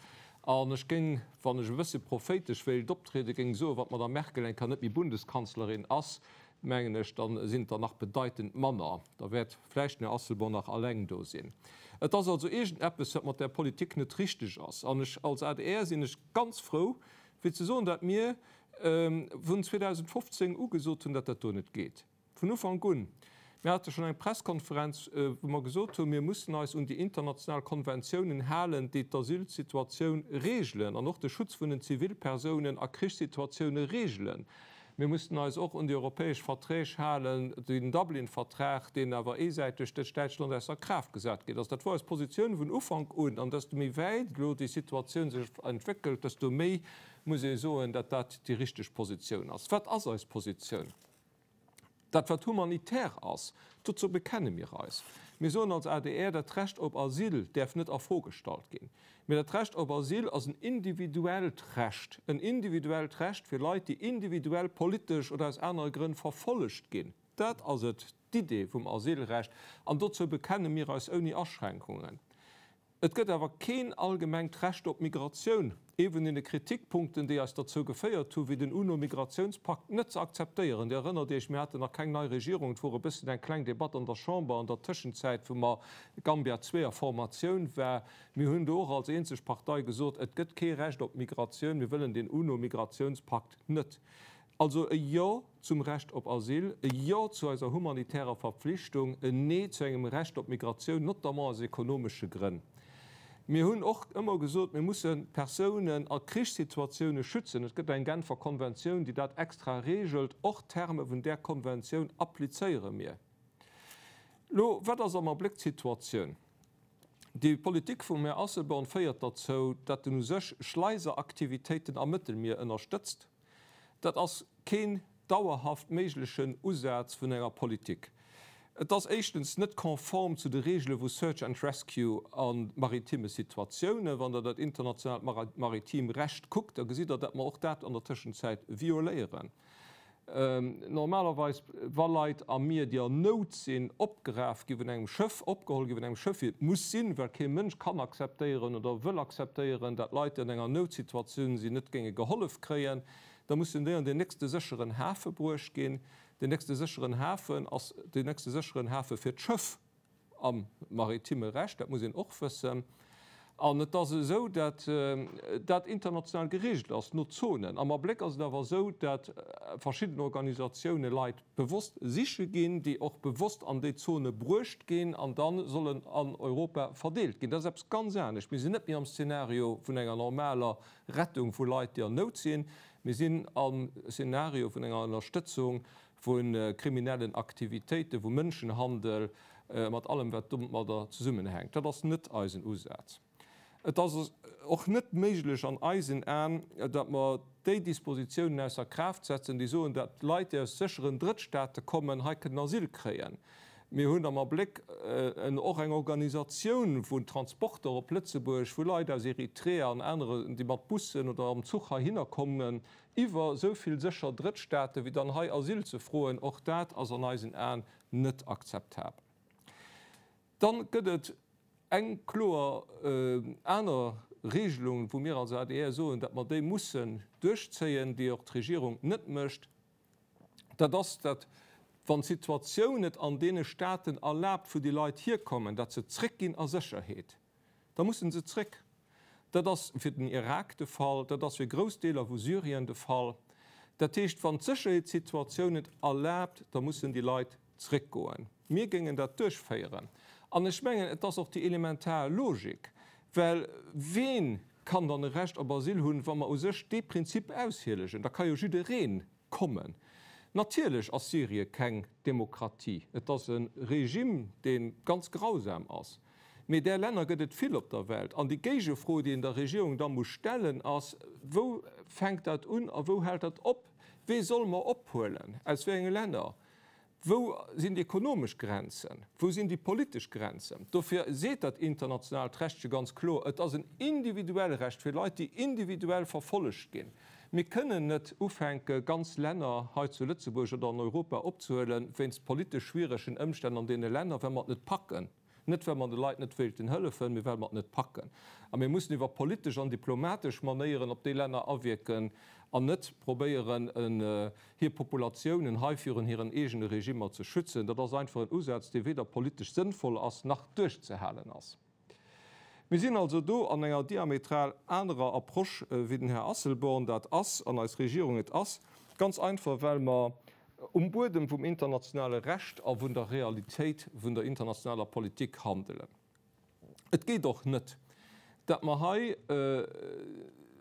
An ech géing, wann ech e bësse prophéitesch wéilt optrieden, géing soen, wann d'Madame Merkel eng Kéier net méi Bundeskanzlerin ass, mengen ech, da sinn et der nach bedeitend manner. Da wäert vläicht den Här Asselborn nach alleng do sinn. Et ass also iergendeppes, wat mat där Politik net richteg ass. An ech als adr sinn ech ganz frou, fir ze soen, dat mir vun 2015 u gesot hunn, dat dat do net geet. Vun Ufank un. Mir hate schonn eng Presskonferenz, wou mer gesot hunn, mir mussen eis un déi international Konventiounen halen, déi d'Asylsituatioun regelen an och de Schutz vun den Zivilpersounen a Krichssituatioune regelen. Mir mussen eis och un déi europäesch Verträg halen, den Dublin-Vertrag, deen awer eesäiteg duerch Däitschland ausser Kraaft gesat ginn ass. Dat wor eis Positioun vun Ufank un. An desto méi wäit elo déi Situatioun sech entwéckelt, desto méi muss ee soen, datt dat déi richteg Positioun ass. Wat ass eis Positioun? Dat wat humanitär ass, dozou bekenne mir eis. Mir soen als adr, dat Recht op Asyl däerf net a Fro gestallt ginn. Mee dat Recht op Asyl ass en individuellt Recht, en individuellt Recht fir Leit, déi individuell politesch oder aus anere Grënn verfollegt ginn. Dat ass et, d'Idee vum Asylrecht, an dozou bekenne mir eis ouni Aschränkungen. Et gëtt awer keen allgemengt Recht op Migratioun, ee vun deene Kritikpunkten, déi eis derzou geféiert hu fir den UNO-Migrationspakt net ze akzeptéieren. Dir erënnert Iech, mir haten nach keng nei Regierung, et wor e bëssen eng kleng Debatt an der Chamber an der Tëschenzäit, wou mer Gambia ii a Formatioun war. Mir hunn do och als eenzeg Partei gesot, et gëtt kee Recht op Migratioun, mir wëllen deen UNO-Migrationspakt net. Also e Jo zum Recht op Asyl, e Jo zu eiser humanitärer Verpflichtung, en Nee zu engem Recht op Migratioun, notamment aus ekonomesche Grënn. Mir hunn och ëmmer gesot, mir musse Persounen a Krichssituatioune schützen. Et gëtt eng Genfer Konventioun, déi dat extra regelt. Och d'Terme vun där Konventioun applizéiere mir. Elo, wat ass am Abléck d'Situatioun? Déi Politik vum Här Asselborn féiert derzou, datt en u sech Schleiseraktivitéiten am Mëttelmier ënnerstëtzt. Dat ass keen dauerhaft méiglechen Usaz vun enger Politik. Et ass éischtens net konform zu de Regele vu Search and Rescue a maritimme Situatiounen. Wann Der dat internationaalt maritiim Recht kuckt, da gesitt Der, dat mer och dat an der Tëschenzäit violéieren. Normalerweis, wa Leit am Mier, déi an Nout sinn, opgeraf gi vun engem Schëff, opgeholl gi vun engem Schëff, wéi et muss sinn, well kee Mënsch kann akzeptéieren oder wëll akzeptéieren, dat Leit, déi an enger Noutsituatioun sinn, net géinge gehollef kréien, da mussen déi an deen nächste sécheren Hafe bruecht ginn. Deen nächste sécheren Hafen ass deen nächste sécheren Hafe fir d'Schëff. Am maritime Recht, dat muss een och wëssen. An et ass esou, dat dat international geregelt ass no Zonen. Am Abléck ass et awer esou, dat verschidden Organisatioune Leit bewosst siche ginn, déi och bewosst an déi Zone bruecht ginn an da sollen an Europa verdeelt ginn. Dat ass eppes ganz anescht. Mir sinn net méi am Szenario vun enger normaler Rettung vu Leit, déi an Nout sinn. Mir sinn am Szenario vun enger Ënnerstëtzung vu kriminellen Aktivitéiten, vu Mënschenhandel, mat allem wat domadder zesummenhänkt. Dat ass net eisen Usaz. Et ass och net méiglech an eisen Aen, datt mer déi Dispositiounen ausser Kraaft setzen, déi soen, datt Leit, déi aus sécheren Drëttstaate kommen, hei kënnen Asyl kréien. Mir hunn am Abléck och eng Organisatioun vun Transporter op Lëtzebuerg, vu Leit aus Eritrea an anere, déi mat Bussen oder am Zuch heihinner kommen, iwwer esou vill sécher Drëttstaate wéi dann hei Asyl ze froen, och dat ass an eisen Aen net akzeptabel. Dann gëtt et eng kloer aner Regelung, wou mir als adr soen, datt mer déi mussen duerchzéien, déi och d'Regierung net mécht, dat ass, datt wann d'Situatioun et an deene Staaten erlaabt, wou déi Leit hierkommen, datt se zréckginn a Sécherheet. Da mussen se zréck. Dat ass fir den Irak de Fall, dat ass fir grouss Deeler vu Syrien de Fall. Dat heescht, wann d'Sécherheetssituatioun et erlaabt, da mussen déi Leit zréckgoen. Mir géingen dat duerchféieren. An ech mengen, et ass och déi elementar Logik, well ween kann dann e Recht op Asyl hunn, wa mer u sech dee Prinzip aushielegen? Da ka jo jiddereen kommen. Natierlech ass Syrie keng Demokratie, et ass e Regime, dee ganz grausam ass. Mee där Länner gëtt et vill op der Welt. An déi Géigefro, déi een der Regierung da muss stellen, ass, Wou fänkt dat un a wou hält dat op? Wee solle mer ophuelen? Aus wéi enge Länner? Wou sinn déi ekonomesch Grenzen? Wou sinn déi politesch Grenzen? Dofir seet dat internationaalt Recht jo ganz kloer, Et ass en individuell Recht fir Leit, déi individuell verfollegt ginn. Mir kënnen net ufänke ganz Länner hei zu Lëtzebuerg oder an Europa opzehuelen, wéinst politesch schwieregen Ëmstänn an deene Länner, well mer et net packen. Net well mer de Leit net wéilten hëllefen, mee well mer et net packen. A mir mussen iwwer politesch an diplomatesch Manéieren op déi Länner awierken an net probéieren, hir Populatiounen hei virun hiren eegene Regimmer ze schützen. Dat ass einfach en Usaz, dee weder politesch sënnvoll ass, nach duerchzehalen ass. Mir sinn also do an enger diametral anerer Approche wéi den Här Asselborn dat ass an eis Regierung et ass, ganz einfach well mer um Buedem vum internationale Recht a vun der Realitéit vun der internationaler Politik handelen. Et geet och net, dat mer hei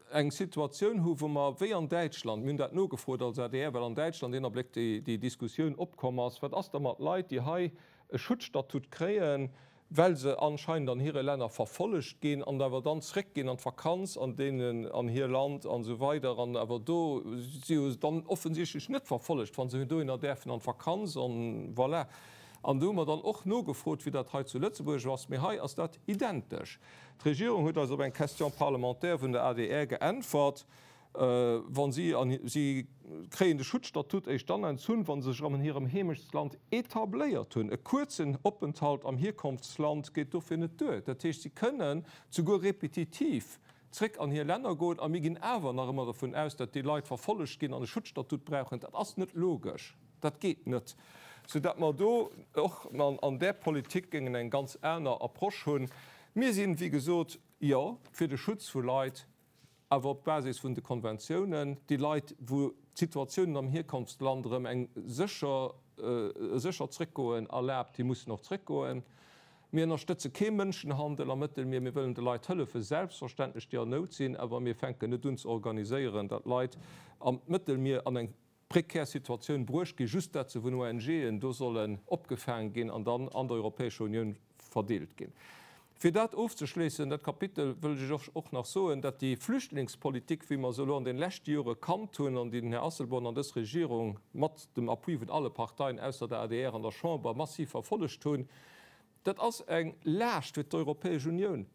eng Situatioun hu wou mer, wéi an Däitschland, mir hunn dat nogefrot als adr, well an Däitschland een Abléck déi Diskussioun opkomm ass, wat ass da mat Leit, déi hei e Schutzstatut kréien, well se anscheinend an hire Länner verfollegt ginn an awer dann zréckginn an d'Vakanz an deenen an hir Land an esou weider an awer do si jo dann offensichtlech net verfollegt, wa se dohinner däerfen an d'Vakanz an voilà. An do hu mer dann och nogefrot, wéi dat hei zu Lëtzebuerg ass, mee hei ass dat identesch. D'Regierung huet eis op eng Question parlementaire vun der adr geäntwert, Wa si, an si kréien de Schutzstatut éischt dann entzunn, wa se sech erëm an hirem Heemechtsland etabléiert hunn. E kuerzen Openthalt am Hierkonftsland geet dofir net duer. Dat heescht, si kënnen souguer repetitiv zréck an hir Länner goen a mir ginn awer nach ëmmer dervun aus, datt déi Leit verfollegt ginn an e Schutzstatut brauchen. Dat ass net logesch, dat geet net, soudatt mer do och an där Politik géingen eng ganz aner Approche hunn. Mir sinn, wéi gesot, jo fir de Schutz vu Leit, awer op Basis vun de Konventiounen, déi Leit, wou d'Situatiounen am Hierkonftsland erëm eng sécher, e séchert Zréckgoen erlaabt, déi mussen och zréckgoen. Mir ënnerstëtze kee Mënschenhandel am Mëttelmier. Mir wëllen de Leit hëllefen, selbstverständlech, déi an Nout sinn, awer mir fänken net un ze organiséieren, datt Leit am Mëttelmier an eng prekär Situatioun bruecht ginn, just dat se vun ONGen do sollen opgefaang ginn an dann an der Europäescher Unioun verdeelt ginn. Fir dat ofzeschléissen, dat Kapitel, wëll ech Iech och nach soen, dat déi Flüchtlingspolitik, wéi mer se elo an den leschte Jore kannt hunn an déi den Här Asselborn an dës Regierung mat dem Appui vun alle Parteien ausser der adr an der Chamber massiv verfollegt hunn, Dat ass eng Laascht fir d'Europäesch Unioun.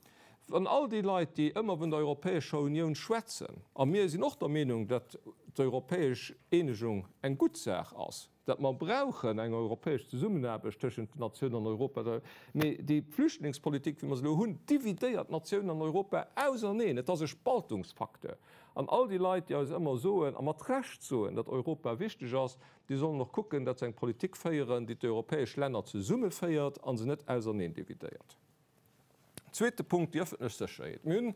Wann all déi Leit, déi ëmmer vun der Europäescher Unioun schwätzen, a mir sinn och der Meenung, datt d'europäesch Eenegung eng gutt Saach ass, datt mer brauchen eng europäesch Zesummenaarbecht tëschent den Natiounen an Europa, mee déi Flüchtlingspolitik, wéi mer se elo hunn, dividéiert d'Natiounen an Europa auserneen. Et ass e Spaltungsfacteur. An all déi Leit, déi eis ëmmer soen, a mat Recht soen, datt Europa wichteg ass, déi sollen och kucken, datt se eng Politik féieren, déi d'europäesch Länner zesummeféiert a se net auserneen dividéiert. Zweete Punkt, déi öffentlech Sécherheet. Mir hunn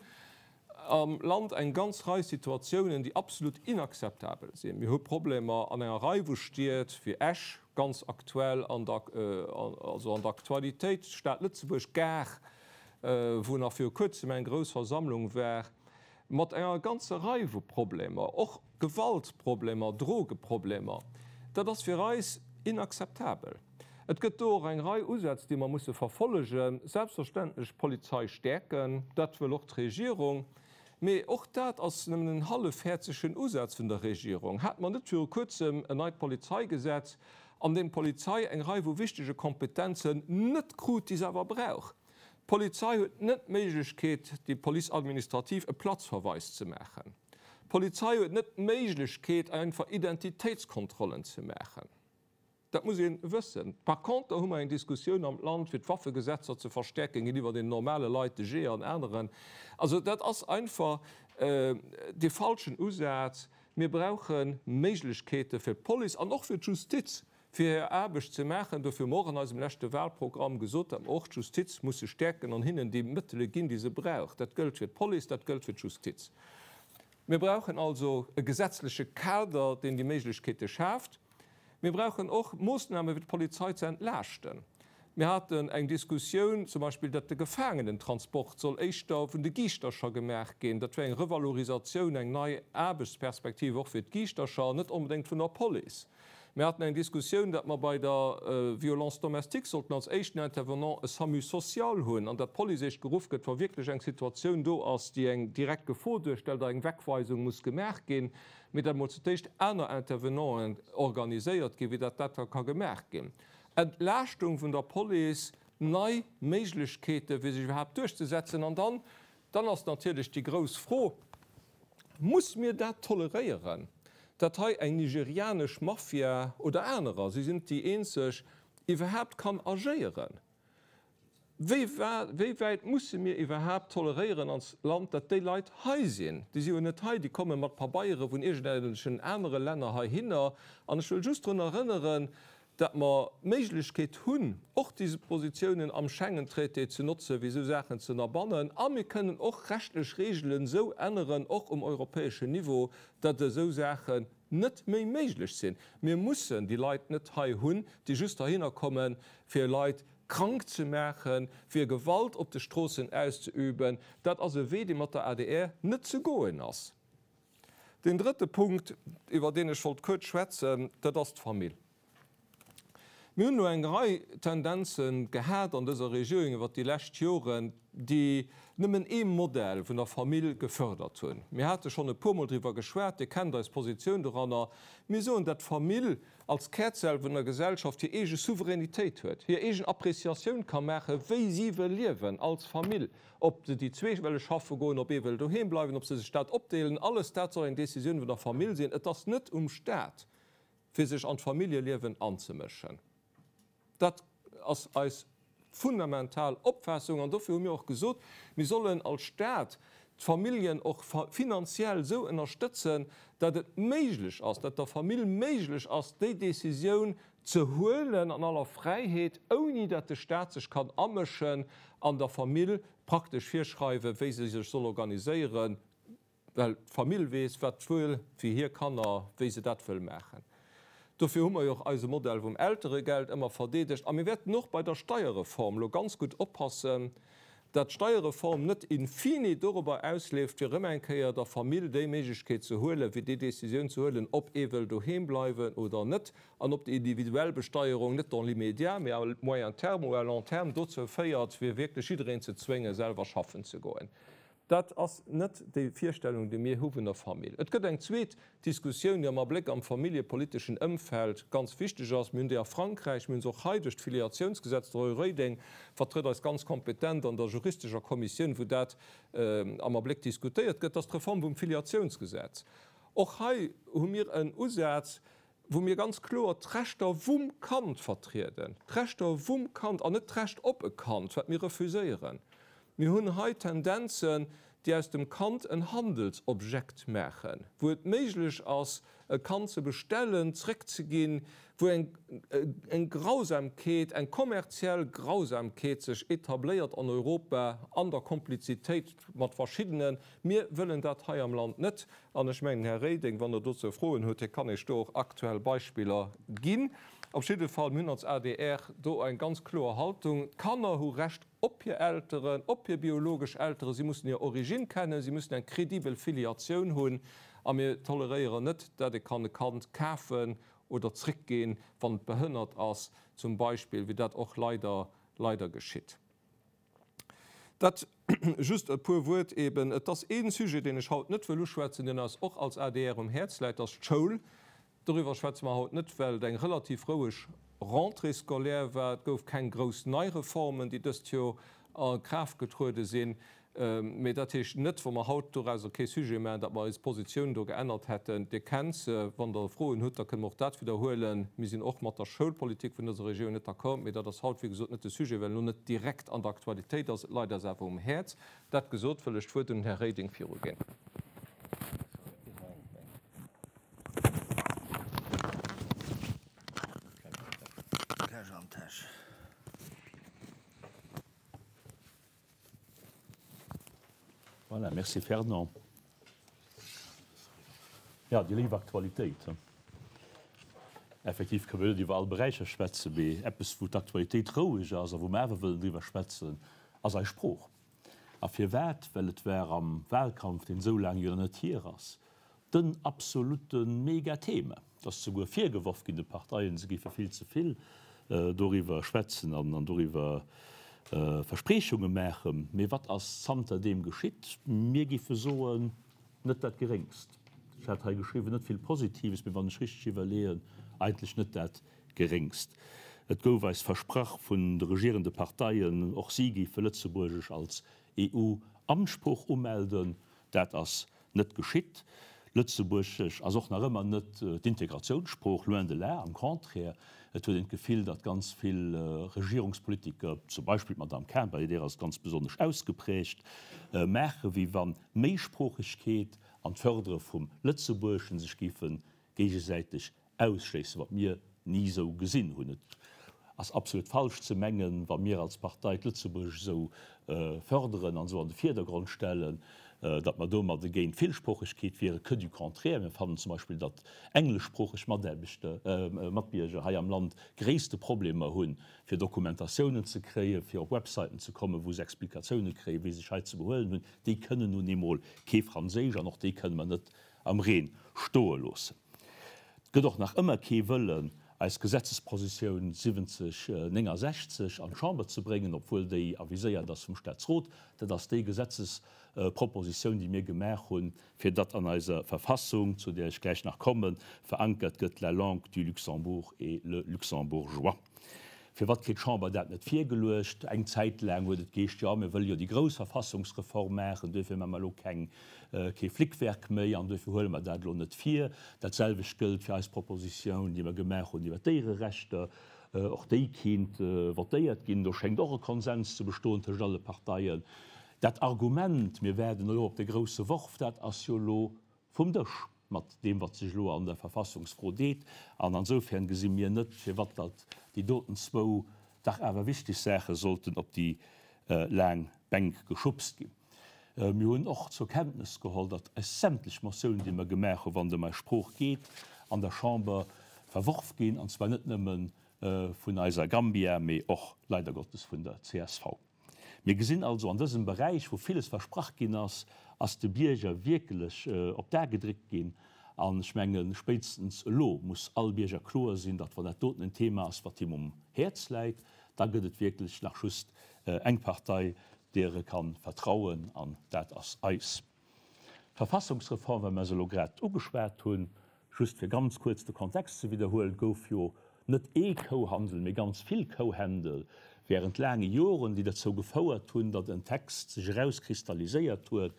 am Land eng ganz Rei Situatiounen, déi absolut inakzeptabel sinn. Mir hu Problemer an enger Rei vu Stied, wéi Esch, ganz aktuell an der, also an der Aktualitéit, d'Stad Lëtzebuerg, Gare, wou nach viru Kuerzem eng grouss Versammlung war, mat enger ganzer Rei vu Problemer, och Gewaltproblemer, Drogeproblemer. Dat ass fir eis inakzeptabel. Et gëtt do och eng Rei Usätz, déi mer musse verfollegen. Selbstverständlech d'Polizei stäerken, dat wëll och d'Regierung. Mee och dat ass nëmmen en hallefhäerzegen Usaz vun der Regierung. Hate mer net viru Kuerzem en neit Polizeigesetz, an deem d'Polizei eng Rei vu wichtege Kompetenzen net krut, déi se awer brauch? D'Polizei huet net d'Méiglechkeet, déi Police administrative e Platzverweis ze maachen. D'Polizei huet net d'Méiglechkeet, einfach Identitéitskontrollen ze maachen. Dat muss ee wëssen. Par conter hu mer eng Diskussioun am Land, fir d'Waffegesetzer ze verstärken géintiwwer den normale Leit, de Jeeër an aneren. Also dat ass einfach dee falschen Usaz. Mir brauche Méiglechkeete fir d'Police an och fir d'Justiz, fir hir Aarbecht ze maachen. Dofir hu mer och an eisem leschte Wahlprogramm gesot, datt mer och d'Justiz musse stäerken an hinnen déi Mëttele ginn, déi se brauch. Dat gëllt fir d'Police, dat gëllt fir d'Justiz. Mir brauchen also e gesetzleche Kader, deen déi Méiglechkeete schaaft. Mir brauchen och Moossname fir d'Polizei ze entlaaschten. Mir haten eng Diskussioun zum Beispill, datt de Gefaangenentransport soll éischter vun de Giischtercher gemaach ginn. Dat wär eng Revalorisatioun, eng nei Aarbechtsperspektiv och fir d'Giischtercher an net onbedéngt vun der Police. Mir haten eng Diskussioun, datt mer bei der Violence domestique sollten als éischten Intervenant e SAMU social hunn an datt d'Police éischt geruff gëtt, wa wierklech eng Situatioun do ass, déi eng direkt Gefor duerstellt a eng Wegweisung muss gemaach ginn. Mee datt emol zu d'éischt aner Intervenanten organiséiert ginn, wéi datt dat da ka gemaach ginn. Entlaaschtung vun der Police, nei Méiglechkeete fir sech iwwerhaapt duerchzesetzen. An dann, dann ass natierlech déi grouss Fro, Muss mir dat toleréieren, datt hei eng nigerianesch Mafia oder anerer, si sinn net déi eenzeg, iwwerhaapt kann agéieren? Wéi wäit musse mir iwwerhaapt toleréieren als Land, datt déi Leit hei sinn? Déi si jo net hei, déi komme mat Pabeiere vun iergendelchen anere Länner heihinner. An ech wëll just drun erënneren, datt mer d'Méiglechkeet hunn, och Dispositiounen am Schengen-Traité ze notzen, fir esou Saachen ze ënnerbannen. A mir kënnen och rechtlech Reegelen esou änneren, och um europäeschen Niveau, datt esou Saachen net méi méiglech sinn. Mir mussen déi Leit net hei hunn, déi just heihinner kommen, fir Leit krank ze maachen, fir Gewalt op de Stroossen auszeüben, dat ass e Wee, dee mat der adr net ze goen ass. Deen drëtte Punkt, iwwer deen ech wollt kuerz schwätzen, dat ass d'Famill. Mir hunn elo eng Rei Tendenze gehat an dëser Regierung iwwert déi lescht Joren, déi nëmmen ee Modell vun der Famill gefördert hunn. Mir hate schonn e puermol driwwer geschwat, Dir kennt eis Positioun doranner. Mir soen, dat d'Famill als Kärzell vun der Gesellschaft hir eege Souveränitéit huet, hir eegen Appréciatioun ka maachen, wéi si wëll liewen als Famill, ob se déi zwee wëlle schaffe goen, ob ee wëll doheem bleiwen, ob se sech dat opdeelen, alles dat soll eng Décisioun vun der Famill sinn. Et ass net um Stat, fir sech an d'Familljeliewen anzemëschen. Dat ass eis fundamental Opfaassung an dofir hu mir och gesot, mir sollen als Stat d'Familljen och finanziell esou ënnerstëtzen, datt et méiglech ass, datt der Famill méiglech ass, déi Décisioun ze huelen an aller Fräiheet, ouni datt de Stat sech kann amëschen an der Famill praktesch virschreiwen, wéi se sech soll organiséieren. Well d'Famill weess, wat d'Wuel fir hir Kanner, wéi se dat wëll maachen. Dofir hu mer jo och eise Modell vum Elteregeld ëmmer verdeedegt. A mir wäerten och bei der Steierreform elo ganz gutt oppassen, dat d'Steierreform net in fine dorobber ausleeft, fir erëm eng Kéier der Famill déi Méiglechkeet ze huelen, fir déi Décisioun ze huelen, ob ee wëll doheem bleiwen oder net, an ob déi individuell Besteierung net dans l'immédiat, mee à moyen terme ou à long terme dozou féiert, fir wierklech jiddereen ze zwéngen, selwer schaffen ze goen. Dat ass net déi Virstellung, déi mir hu vun der Famill. Et gëtt eng zweet Diskussioun, déi am Abléck am familljepoliteschen Ëmfeld ganz wichteg ass. Mir hunn déi a Frankräich, mir hunn se och hei duerch d'Filiatiounsgesetz. De Roy Reding vertrëtt eis ganz kompetent an der juristescher Kommissioun, wou dat am Abléck diskutéiert gëtt. Dat ass d'Reform vum Filiatiounsgesetz. Och hei hu mir en Usaz, wou mir ganz kloer d'Rechter vum Kand vertrieden, d'Rechter vum Kand an net d'Recht op e Kand, wat mir refuséieren. Mir hunn hei Tendenzen, déi aus dem Kand en Handelsobjekt maachen, wou et méiglech ass, e Kand ze bestellen, zréckzeginn, wou eng eng Grausamkeet, eng kommerziell Grausamkeet sech etabléiert an Europa an der Komplizitéit mat verschiddenen. Mir wëllen dat hei am Land net. An ech mengen, Här Reding, wann Der dozou Froen hutt, hie kann Iech do och aktuell Beispiller ginn. Op jidde Fall, mir hunn als adr do eng ganz kloer Haltung, D'Kanner hu Recht op hir Elteren, op hir biologesch Elteren, si mussen hir Origine kennen, si mussen eng credibel Filiatioun hunn a mir toleréieren net, dat ee kann e Kand kafen oder zréckginn, wann et behënnert ass zum Beispill, wéi dat och leider, leider geschitt. Dat just e puer Wuert eben. Et ass ee Sujet, deen ech haut net wëll uschwätzen, deen eis och als adr um Häerz läit, dat ass d'Schoul. Doriwwer schwätze mer haut net, well et eng relativ roueg Rentrée scolaire war. Et gouf keng grouss nei Reformen, déi dëst Joer a Kraaft getruede sinn. Mee dat heescht net, wa mer haut dorauser kee Sujet maachen, datt mer eis Positioun do geännert hätten. Dir kennt se. Wann Der Froen hutt, da kënne mer och dat widderhuelen. Mir sinn och mat der Schoulpolitik vun dëser Regierung net d'accord. Mee dat ass haut, wéi gesot, net de Sujet, well en elo net direkt an der Aktualitéit ass. Et leit eis awer um Häerz. Dat gesot, wëll ech d'Wuert un den Här Reding viruginn.
Voilà, merci Fernand. Ja, déi léif Aktualitéit. Effektiv kënne mir net iwwer all Beräicher schwätzen, mee eppes, wou d'Aktualitéit roueg ass a wou mer awer wëllen driwwer schwätzen, ass eis Sprooch. A firwat? Well et war am Wahlkampf, deen esou laang jo nach net hier ass, den absolute Mega-Thema. Et ass souguer virgeworf ginn de Parteien, se géife vill ze vill doriwwer schwätzen an doriwwer Verspriechunge maachen. Mee wat ass zanter deem geschitt? Mir géife soen, net dat Geréngst. Ech hat hei geschriwwen, net vill Positives, mee wann ech richteg iwwerleeën, eigentlech net dat Geréngst. Et gouf eis versprach vun de regierende Parteien, och si géife Lëtzebuergesch als EU-Amtssprooch umelden. Dat ass net geschitt. Lëtzebuergesch ass och nach ëmmer net d'Integratiounssprooch, loin de là, am Contraire, et huet een d'Gefill, datt ganz vill Regierungspolitiker, zum Beispill d'Madamm Cahen, bei där ass et ganz besonnesch ausgeprägt, maache wéi wann d'Méisproochegkeet an d'Fërdere vum Lëtzebuergeschen sech géife géigesäiteg ausschléissen, wat mir ni esou gesinn hunn. Et ass absolut falsch ze mengen, wa mir als Partei d'Lëtzebuergesch esou fërderen an esou an de Virdergrond stellen, datt mer domadde géint d'Villsproochegkeet wieren. Que du contraire, mir fannen zum Beispill, datt engleschsproocheg Mataarbechter, Matbierger hei am Land gréisste Problemer hunn, fir Dokumentatiounen ze kréien, fir op Webseiten ze kommen, wou se Explikatioune kréien, wéi se sech hei ze behuelen hunn. Déi kënnen nun eemol kee Franséisch an och déi kënne mer net am Reen stoe loossen. Et gëtt och nach ëmmer kee Wëllen, eis Gesetzesprositioun 7069 an d'Chamber ze bréngen, obwuel déi aviséiert ass vum Staatsrot. Dat ass déi Gesetzespropositioun, déi mir gemaach hunn, fir datt an eiser Verfassung, zu där ech gläich nach kommen, verankert gëtt, La langue du Luxembourg est le luxembourgeois. Firwat kritt d'Chamber dat net virgeluecht? Eng Zäit laang huet et geheescht, jo, mir wëlle jo déi grouss Verfassungsreform maachen, duerfir maache mer elo keng, kee Flickwerk méi an duerfir huele mer dat elo net vir. Dat selwecht gëllt fir eis Proposition, déi mer gemaach hunn iwwer d'Déiererechter. Och déi kinnt votéiert ginn. Do schéngt och e Konsens ze bestoen tëscht alle Parteien. Dat Argument, mir waarden elo op de grousse Worf, dat ass jo elo vum Dësch mat deem, wat sech elo an der Verfassungsfro deet. An ansoufern gesi mir net, firwat datt déi doten zwou dach awer wichteg Saache sollten op déi laang Bänk geschubst ginn. Mir hunn och zur Kenntnes geholl, datt eis sämtlech Motiounen, déi mer gemaach hunn, wann et ëm eis Sprooch geet, an der Chamber verworf ginn, an zwar net nëmme vun eiser Gambia, mee och leider Gottes vun der csv. Mir gesinn also, an dësem Beräich, wou villes versprach ginn ass, ass de Bierger wierklech op d'A gedréckt ginn. An ech mengen, spéitstens elo muss all Bierger kloer sinn, datt wann dat doten en Thema ass, wat him um Häerz läit, da gëtt et wierklech nach just eng Partei, deer e ka vertrauen, an dat ass eis. D'Verfassungsreform, well mer se elo grad ugeschwat hunn, just fir ganz kuerz de Kontext ze widderhuelen, gouf jo net ee Kouhandel, mee ganz vill Kouhändel während laange Joren, déi derzou gefouert hunn, datt en Text sech erauskristalliséiert huet,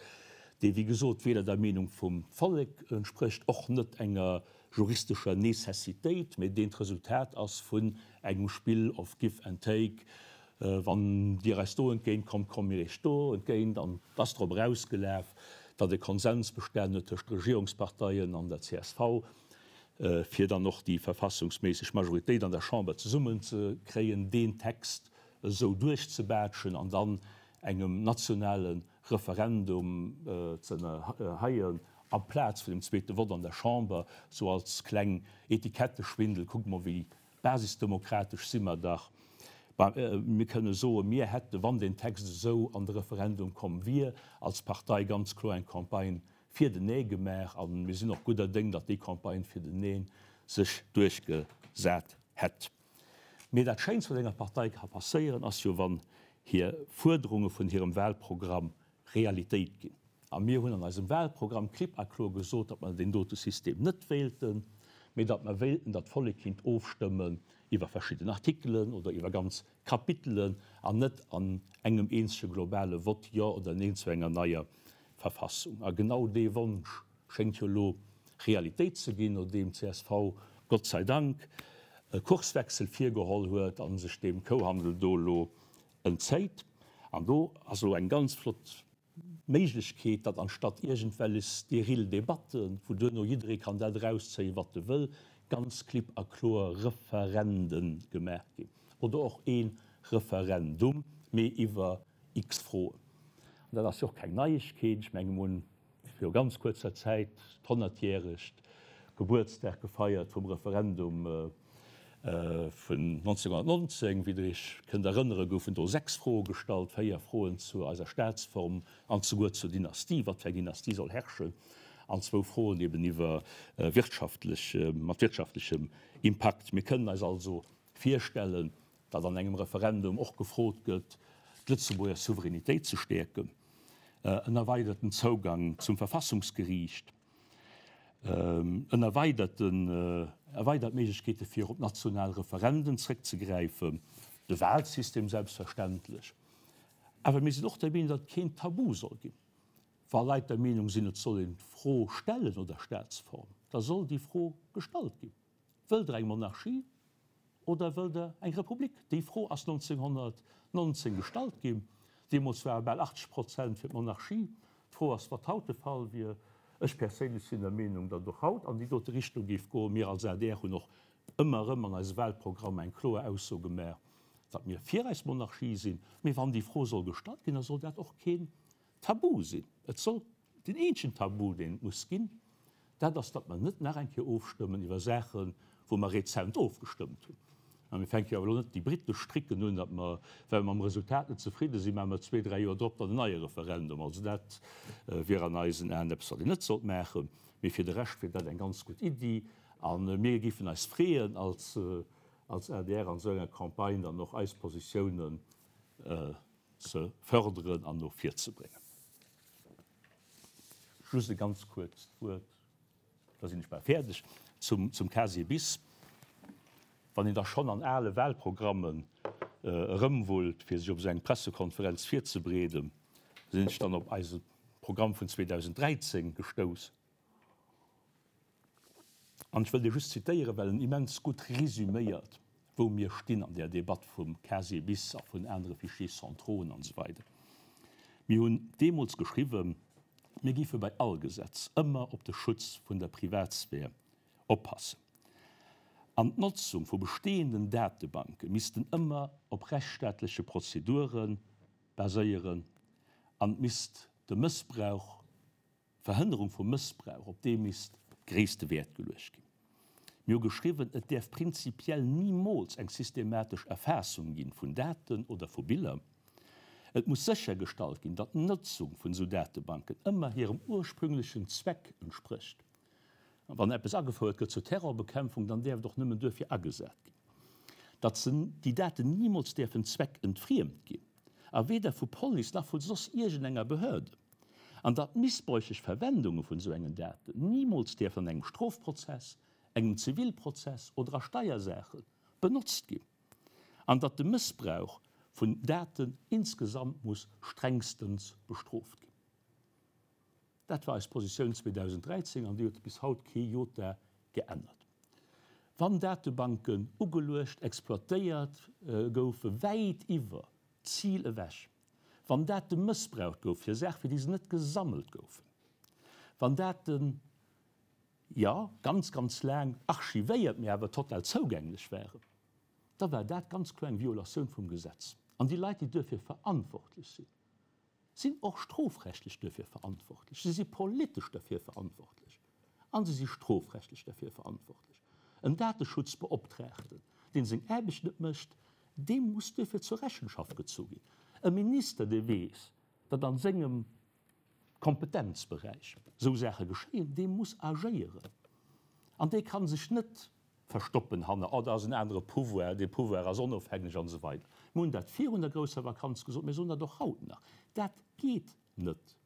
dee wéi gesot weder der Meenung vum Vollek entsprécht, och net enger juristescher Nécessitéit, mee deen d'Resultat ass vun engem Spill of give and take, Wann Dir eis do entgéint kommt, komme mir Iech do entgéint. An et ass drop erausgelaf, datt e Konsens bestanen huet tëscht de Regierungsparteien an der csv, fir dann och déi verfassungsméisseg Majoritéit an der Chamber zesummenzekréien, deen Text esou duerchzebaatschen an dann engem nationale Referendum ze ënnerheien amplaz vun dem zweete Vott an der Chamber, sou als kleng Etiketteschwindel, kuckt mol wéi basisdemokratesch si mer dach. Mir kënne soen, mir hätte, wann deen Text esou an de Referendum komm wier, als Partei ganz kloer eng Campagne fir den Nee gemaach a mir sinn och gudder Déng, datt déi Campagne fir den Neen sech duerchgesat hätt. Mee dat Schéinst, wat enger Partei ka passéieren, ass jo, wann hir Fuerderunge vun hirem Wahlprogramm Realitéit ginn. A mir hunn an eisem Wahlprogramm klipp a kloer gesot, datt mer deen dote System net wéilten, mee datt mer wéilten, datt d'Vollek kinnt ofstëmmen iwwer verschidden Artikelen oder iwwer ganz Kapitelen an net an engem eenzege globale Vott Jo oder Neen zu enger neier Verfassung. A genau dee Wonsch schéngt jo elo Realitéit ze ginn, nodeem csv Gott sei Dank e Kurswechsel virgeholl huet a sech deem Kouhandel do elo entzéit. An do ass elo eng ganz flott Méiglechkeet, datt anstatt iergendwellech steril Debatten, wou duerno jidderee kann dat erauszéien, wat e wëll, ganz klipp a kloer Referenden gemaach ginn, oder och ee Referendum, mee iwwer x Froen. An dat ass jo och keng Neiegkeet. Ech menge mir hunn viru ganz kuerzer Zäit d'honnertjäregt Gebuertsdag gefeiert vum Referendum vun 1919. Wéi Der Iech kënnt erënneren, goufen do 6 Froe gestallt, 4 Froen zu eiser Staatsform an souguer zur Dynastie, wat fir eng Dynastie soll herrschen, an zwou Froen eben iwwer wirtschaftlech, mat wirtschaftlechem Impakt. Mir kënnen eis also virstellen, datt an engem Referendum och gefrot gëtt, d'Lëtzebuerger Souveränitéit ze stäerken, en erweiderten Zougang zum Verfassungsgeriicht, en erweiderten, erweidert Méiglechkeete fir op national Referenden zréckzegräifen, de Wahlsystem selbstverständlech. Awer mir sinn och der Meenung, datt et keen Tabu soll ginn. Wa Leit der Meenung sinn, et soll een d'Fro stellen no der Staatsform, da soll déi Fro gestallt ginn. Wëllt Der eng Monarchie oder wëllt Der eng Republik? Déi Fro ass 1919 gestallt ginn. Deemools ware bal 80 Prozent fir d'Monarchie. D'Fro ass, wat haut de Fall wier. Ech perséinlech sinn der Meenung, datt et och haut an déi dote Richtung géif goen. Mir als adr hunn och ëmmer erëm an eise Wahlprogrammer eng kloer Ausso gemaach, datt mir fir eis Monarchie sinn. Mee wann déi Fro soll gestallt ginn, da soll dat och keen Tabu sinn. Et soll deen eenzegen Tabu, deen et muss ginn, dat ass, datt mer net nach eng Kéier ofstëmmen iwwer Saachen, wou mer rezent ofgestëmmt hunn. A mir fänke jo awer elo net déi brittesch Tricken un, datt mer, well mer mam Resultat net zefridde sinn, maache mer zwee, dräi Joer drop dann en neie Referendum. Also dat wier an eisen Aen eppes, wat een net sollt maachen. Mee fir de Rescht wier dat eng ganz gutt Iddi. A mir géifen eis freeën als adr an esou enger Campagne dann och eis Positiounen ze förderen an no vir ze bréngen. Just e ganz kuerzt Wuert, da sinn ech bal fäerdeg, zum, zum Casier bis. Wann een da schonn an ale Wahlprogrammen erëmwullt, fir sech op esou eng Pressekonferenz virzebereeden, sinn ech dann op eise Programm vun 2013 gestouss. An ech wëll dee just zitéieren, well en immens gutt resüméiert, wou mir stinn an där Debatt vum Casier bis a vun anere Fichiers centrauxen an esou weider. Mir hunn deemools geschriwwen, mir géife bei all Gesetz ëmmer op de Schutz vun der Privatsphär oppassen an d'Notzung vu bestehenden Datebanke missten ëmmer op rechtsstaatleche Prozedure baséieren an et misst de Mëssbrauch Verhënnerung vu Mëssbrauch, op dee misst gréisste Wäert geluecht ginn. Mir hu geschriwwen, et däerf prinzipiell nimools eng systematesch Erfaassung ginn vun Daten oder vu Biller. Et muss séchergestallt ginn, datt d'Notzung vun esou Datebanken ëmmer hirem ursprünglechen Zweck entsprécht. Wann eppes agefouert gëtt zur Terrorbekämpfung, dann däerf et och nëmmen duerfir agesat ginn. Datt se, déi Daten nimools däerfen zweckentfriemt ginn. a weder vu Police nach vu soss iergendenger Behörde, an datt missbräuchlech Verwendunge vun esou engen Daten nimools däerfen an engem Strofprozess, engem Zivilprozess oder a Steiersaache benotzt ginn, an datt de Mëssbrauch vun Daten insgesamt muss strengstens bestrooft ginn. Dat war eis Positioun 2013 an déi huet bis haut kee Jota geännert. Wann Datebanken ugeluecht, exploitéiert goufe wäit iwwer d'Zil ewech, wann Date mëssbraucht gouf fir Saache fir déi se net gesammelt goufen, wann Daten, jo, ganz, ganz laang archivéiert, mee awer total zougänglech waren, da war dat ganz kloer eng Violatioun vum Gesetz. An déi Leit, déi duerfir verantwortlech sinn, sinn och strofrechtlech duerfir verantwortlech, si si politesch derfir verantwortlech a si si strofrechtlech derfir verantwortlech. En Dateschutzbeoptraagten, dee seng Aarbecht net mécht, dee muss duerfir zur Rechenschaft gezu ginn. E Minister, dee weess, datt a sengem Kompetenzberäich esou Saache geschéien, dee muss agéieren an dee ka sech net verstoppen hanner, oh, dat ass en anere Pouvoir, dee Pouvoir ass onofhängeg an esou weider. Mir hunn dat virun der grousser Vakanz gesot, mir soen dat och haut nach, Dat geet net.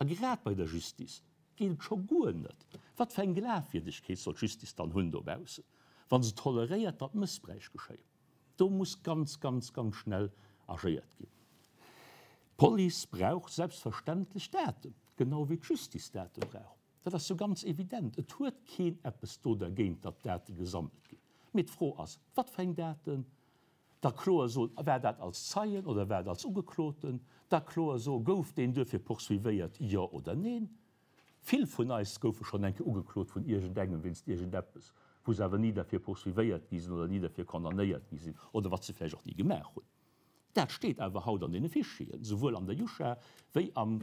A grad bei der Justice geet et scho guer net. Wat fir eng Glafwierdegkeet soll d'Justice dann hunn dobaussen, wa se toleréiert, datt Mëssbräich geschéien? Do muss ganz, ganz, ganz schnell agéiert ginn. D'Police brauch selbstverständlech Daten, genau wéi d'Justice Date brauch. Dat ass jo ganz evident. Et huet keen eppes do dergéint, datt Date gesammelt ginn. Mee d'Fro ass, Wat fir eng Daten? Da kloer soen, war dat als Zeien oder war et als Ugekloten? Da kloer soen, gouf deen duerfir poursuivéiert, jo oder neen? Vill vun eis goufe schonn eng Kéier ugeklot vun iergendengem wéinst iergendeppes, wou se awer ni derfir poursuivéiert gi sinn oder ni derfir condamnéiert gi sinn oder wat se vläicht och ni gemaach hunn. Dat steet awer haut an deene Fichieren, souwuel an der JUCHA wéi am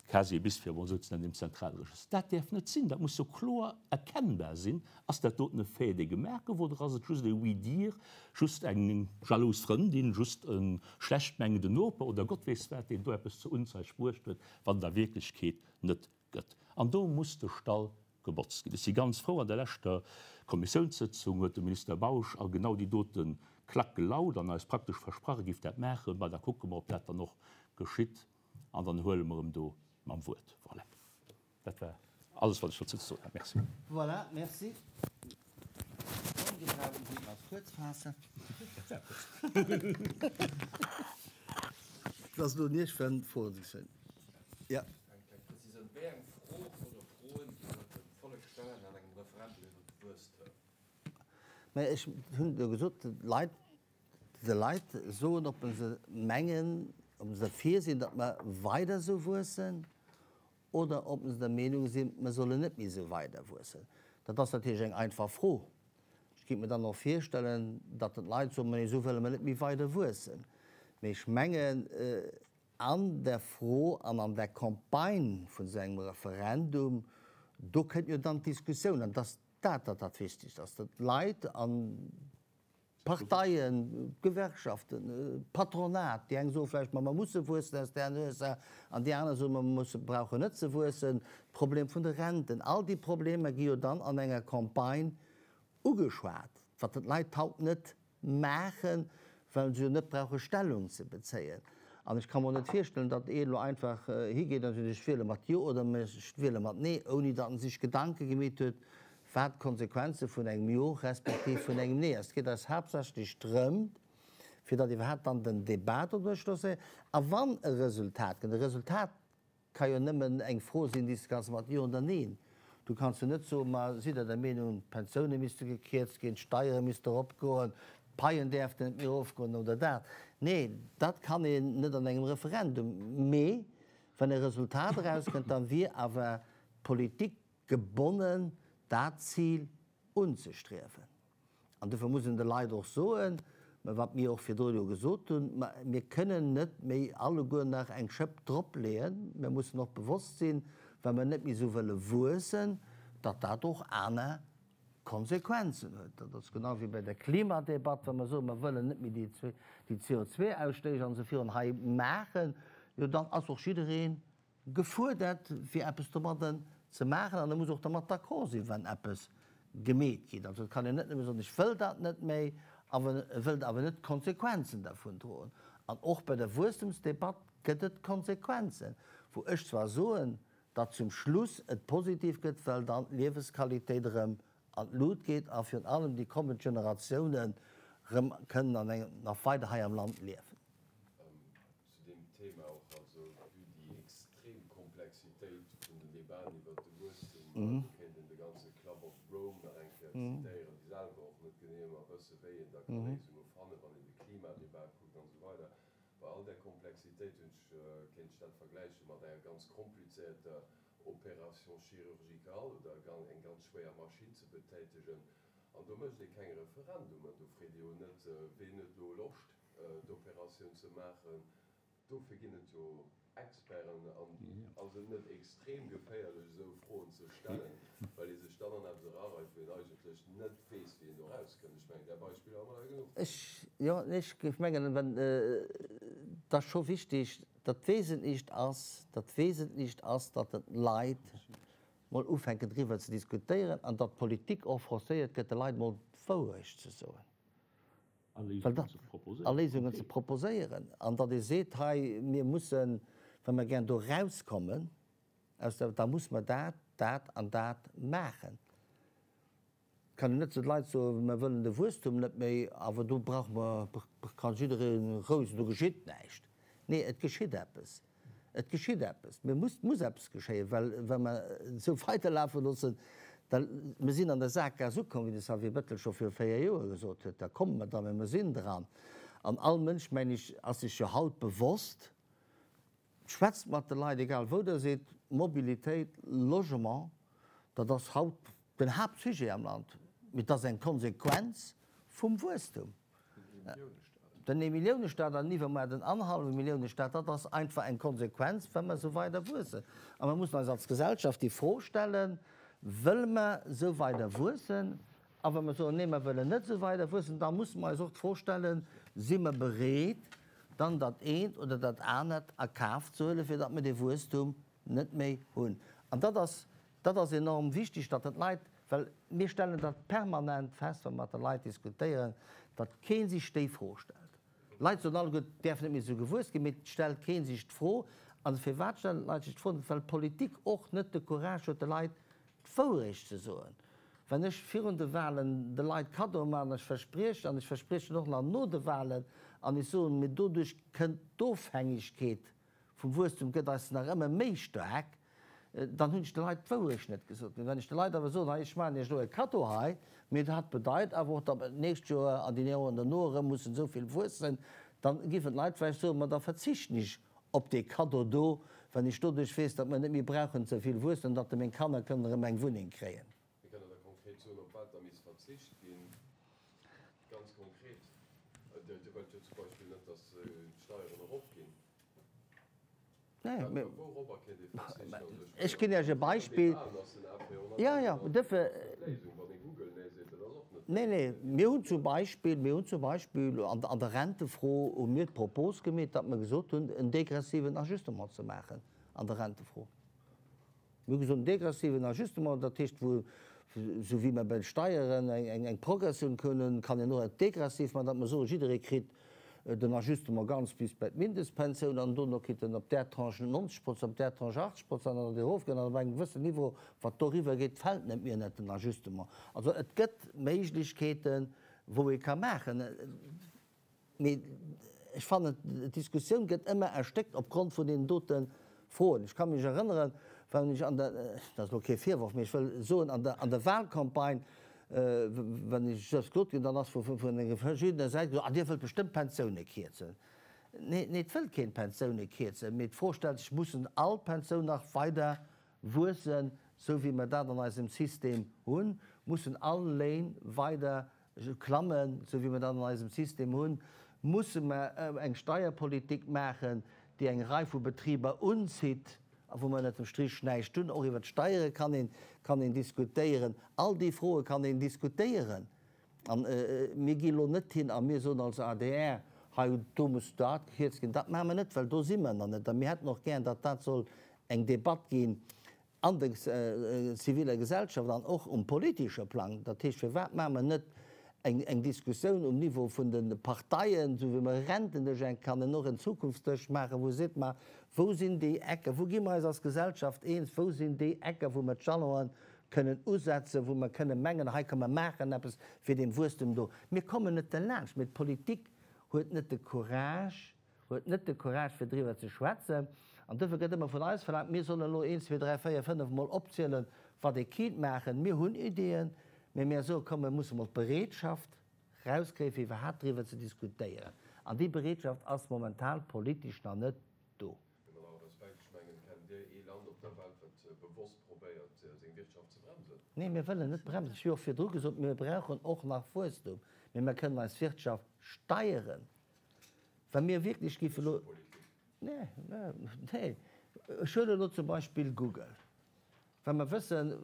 Casier bis, fir emol esou ze nennen, dem Zentralregëster. Dat däerf net sinn. Dat muss jo kloer erkennbar sinn. Ass dat doten e Fait, dee gemaach gouf, oder ass et just e Oui-dire, just eng jalous Frëndin, just e schlechtmengenden Noper oder Gott weess wat, deen do eppes zur Unzeig bruecht huet, wat et a Wierklechkeet net gëtt? An do muss de Stall gebotzt ginn. Ech si ganz frou, an der leschter Kommissiounssëtzung huet de Minister Bausch a genau déi dote Klack gelaut an eis praktesch versprach, e géif dat maachen. Mä da kucke mer, ob dat dann och geschitt an dann huele mer em do mam Wuert. Voilà, dat war alles, wat ech dozou ze soen hat. Merci.
Voilà, merci. Ongebrauchten Sinn als kuerz faassen. Et ass elo un Iech, fir Froen ze stellen. Jo.
Eng kleng Prezisioun, Wéi eng Fro oder Froen Dir huet dem Vollek stellen an engem Referendum iwwer de Wuesstem?
Mä ech hunn jo gesot, d'Leit, de Leit soen, ob se mengen, ob se derfir sinn, datt mer weider esou wuessen oder ob se der Meenung sinn, mer sollen net méi esou weider wuessen. Dat ass natierlech eng einfach Fro. Ech kéint mir dann och virstellen, datt d'Leit soen, mä esou wëlle mer net méi weider wuessen. Mee ech mengen, An der Fro an an der Campagne vun esou engem Referendum, do kënnt jo dann d'Diskussioun, an et ass dat, dat dat Wichtigst ass, datt d'Leit an d'Parteien, d'Gewerkschaften, d'Patronat, déi eng soe vläicht, ma mer musse wuessen aus där Ursaach, an déi aner soen, ma mer musse, brauchen net ze wuessen, d'Problem vun de Renten, all déi Problemer gi jo dann an enger Campagne ugeschwat, wat d'Leit haut net maachen, well se jo net brauche Stellung ze bezéien. An ech ka mer och net virstellen, datt een elo einfach higeet an seet, ech wiele mat Jo oder ech wiele mat Nee, ouni datt en sech Gedanke gemeet huet, wat d'Konsequenze vun engem Jo respektiv vun engem Nee ass. Et geet eis haaptsächlech drëm, fir datt iwwerhaapt dann den Débat doduerch ass. A wann e Resultat kënnt, e Resultat Ka jo nëmmen eng Fro sinn, déi s de kanns mat Jo oder Neen. Du kanns jo net soen, ma sidd Der der Meenung, d'Pensioune misste gekierzt ginn, d'Steiere misste eropgoen, d'Paien däerften net méi erofgoen oder dat. Nee, dat kann een net an engem Referendum. Mee wann e Resultat erauskënnt, da wier awer d'Politik gebonnen, dat Zil unzestriewen. An dofir muss een de Leit och soen, mä wat mir och virdru jo gesot hunn, mä mir kënnen net méi alleguer nach eng Schëpp dropleeën. Mir mussen och bewosst sinn, wa mir net méi esou wëlle wuessen, datt dat och aner Konsequenzen huet. Dat ass genau wéi bei der Klimadebatt, wa mer soen, mer wëllen net méi déi CO2-Ausstéiss an esou virun hei maachen, jo dann ass och jidderee Gefuerdert fir eppes domadden ze maachen an e muss och dermat d'accord sinn, wann eppes gemeet geet. Also et kann een net nëmme soen, ech wëll dat net méi, awer e wëllt awer net d'Konsequenzen dervun droen. An och bei der Wuesstemsdebatt gëtt et Konsequenzen, wou ech zwar soen, datt zum Schluss et positiv gëtt, well dann d'Liewesqualitéit erëm an d'Lut geet a virun allem déi kommend Generatiounen erëm kënnen an engem nach weider hei am Land liewen.
Zu deem Thema och, also vue déi extrem Komplexitéit vun den Debaten iwwert de Wuesstum, do kéint een de ganze Club of Rome nach eng Kéier zitéieren, déi selwer och net genee ëmmer wësse wéi een da ka Léisunge fannen, wann een de Klimadebat kuckt an esou weider. Bei all där Komplexitéit hunn ech, kéint ech dat vergläiche mat enger ganz komplizéierter Opération chirurgicale oder eng ganz schwéier Maschinn ze betätegen. An do mécht ee keng Referendumen, do freet ee jo net, ween huet elo Loscht d'Operatioun ze maachen. Dofir ginn et jo Experten. An ass et net extrem geféierlech esou Froen ze stellen, well ee sech dann an eppes erareit, wou een eigentlech net weess, wéi een do erauskënnt? Ech mengen, där Beispiller hu mer der genuch.
Ech, jo, ech géif mengen, wenn, et ass scho wichtig, Dat Wesentlicht ass, dat Wesentlicht ass, datt d'Leit mol ufänken driwwer ze diskutéieren an datt d'Politik och forcéiert gëtt, de Leit mol d'Wourecht ze soen.
A Léisungen ze proposéieren.
A Léisungen ze proposéieren. An datt ee seet, hei, mir mussen, wa mer gär do erauskommen aus der, da muss mer dat, dat an dat maachen. Et kann een net zu de Leit soen, mer wëllen de Wuesstum net méi, awer do brauche mer, kann jidderee roueg sinn, do geschitt näischt. Nee, et geschitt eppes. Et geschitt eppes. Mir muss, muss eppes geschéien, well wa mer et esou weiderlafe loossen, da, mir sinn an der Sakgaass ukomm, wéi de Xavier Bettel scho viru 4 Joer gesot huet, da komme mer da, mä mer sinn dran. An all Mënsch, mengen ech, ass sech jo haut bewosst, Schwätzt mat de Leit, egal wou Der sidd, Mobilitéit, Logement, dat ass haut den Haaptsujet am Land, mee et ass eng Konsequenz vum Wuesstum. Den Eemilliounestaat an iwwermuer den Annerhallwe-Milliounestaat, dat ass einfach eng Konsequenz, wa mer esou weider wuessen. A mer mussen eis als Gesellschaft déi Fro stellen, Wëlle mer esou weider wuessen? A wa mer soen, Nee, mer wëllen net esou weider wuessen, da musse mer eis och d'Fro stellen, Si mer bereet, dann dat eent oder dat anert a Kaf ze huelen, fir datt mer dee Wuesstum net méi hunn? An dat ass, dat ass enorm wichtig, datt dat d'Leit, well mir stellen dat permanent fest, wa mer mat de Leit diskutéieren, datt kee sech déi Fro stellt. D'Leit soen alleguer, et däerf net méi esou gewuess ginn, mee et stellt kee sech d'Fro. A firwat stellen d'Leit sech d'Fro net? Well d'Politik och net de Courage huet, de Leit d'Wourecht ze soen. Wann ech virun de Wahlen de Leit Kaddoe maachen, ech verspriechen, an ech verspriechen och nach no de Wahlen, an ech soen, mee doduerch kënnt d'Ofhängegkeet vum Wuesstum gëtt eis nach ëmmer méi staark, dann hunn ech de Leit d'Wourecht net gesot. Mee wann ech de Leit awer soen, hei ech maachen Iech elo e Kaddo hei, mee dat bedeit awer och, datt mer d'nächst Joer an déi Joren derno erëm mussen esou vill wuessen, da giffen d'Leit vläicht soen, ma da verzichten ech Op dee Kaddo do, wann ech doduerch weess, datt mer net méi brauchen ze vill wuessen an datt meng Kanner kënnen erëm eng Wunneng kréien.
Mir kënnen da konkret soen, op wat da misst verzicht ginn. Ganz konkret. Dir wëllt jo zum Beispill net, datt d'Steieren eropginn.
Nee, mee.
Wourobber kéint ee verzichten? Also
ech Ech ginn Iech e Beispill. Jo, jo, duerfir. Nee, nee, mir hunn zum Beispill, mir hunn zum Beispill an der Rentefro hu mir d'Propos gemeet, datt mer gesot hunn, en degressiven Ajustement ze maachen an der Rentefro. Mir hu gesot, en degressiven Ajustement, dat heescht, wou, esou wéi mer bei de Steieren eng Progressioun kënnen, kann een och et degressiv maachen, datt mer soen, jidderee kritt den Ajustement ganz bis bei d'Mindestpensioun an dono kritt en op där Tranche 90 Prozent, op där Tranche 80 Prozent an dat erofgeet an op engem gewëssen Niveau, wat doriwwer geet, fält net méi ënnert den Ajustement. Also et gëtt Méiglechkeeten, wou ee ka maachen, mee ech fannen, d'Diskussioun gëtt ëmmer erstéckt opgrond vun deenen dote Froen. Ech ka mech erënneren, wann ech an der, dat ass elo kee Virworf, mee ech wëll soen, an der, an der Wahlcampagne, wann ech dat gesot hunn, dann ass vu vun enger verschiddener Säit gesot, ah Dir wëllt bestëmmt d'Pensioune kierzen. Nee, nee, et wëllt keen d'Pensioune kierzen, mee d'Fro stellt sech, mussen all d'Pensioun nach weider wuessen, esou wéi mer dat an eisem System hunn? Mussen all Léin weider klammen, esou wéi mer dat an eisem System hunn? Musse mer eng Steierpolitik maachen, déi eng Rei vu Betriber unzitt a wou mer ënnert dem Strich näischt hunn? Och iwwer d'Steiere kann een, kann een diskutéieren. All déi Froe kann een diskutéieren. A mir gi elo net hin a mir soen als adr, hei do muss dat gekierzt ginn. Dat maache mer net, well do si mer nach net. A mir hätten och gär, datt dat soll eng Debatt ginn an der ziviler Gesellschaft an och um politesche Plang. Dat heescht, firwat maache mer net. Eng Diskussioun um Niveau vun de Parteien, esou wéi mer e Rentendësch eng kann och en Zukunftsdësch maachen, wou seet, ma wou sinn déi Ecker, wou gi mer eis als Gesellschaft eens, wou sinn déi Ecker, wou mer d'Jalonen kënnen usetzen, wou mer kënnen mengen, hei komm mer maachen eppes fir deem Wuesstem do. Mir kommen net derlaanscht, mee d'Politik huet net de Courage, huet net de Courage fir driwwer ze schwätzen. An dofir gëtt ëmmer vun eis verlaangt, mir sollen elo een, zwee, dräi, véier, fënnef mol opzielen, wat ee kinnt maachen. Mir hunn Ideeën, mee mir soe komm, mir musse mol d'Bereetschaft rauskréien, fir iwwerhaapt driwwer ze diskutéieren. An déi Bereetschaft ass momentan politesch nach net do.
Mee mat allem Respekt, ech mengen, kennt Dir ee Land op der Welt, wat bewosst probéiert, seng Wirtschaft ze bremsen?
Nee, mir wëllen net bremsen. Ech hu jo och virdru gesot, mir brauchen och nach Wuesstum, mee mir kënnen eis Wirtschaft steieren. Wa mir wierklech géife elo. Nee, nee. Ech huelen elo zum Beispill Google. Wa mer wëssen,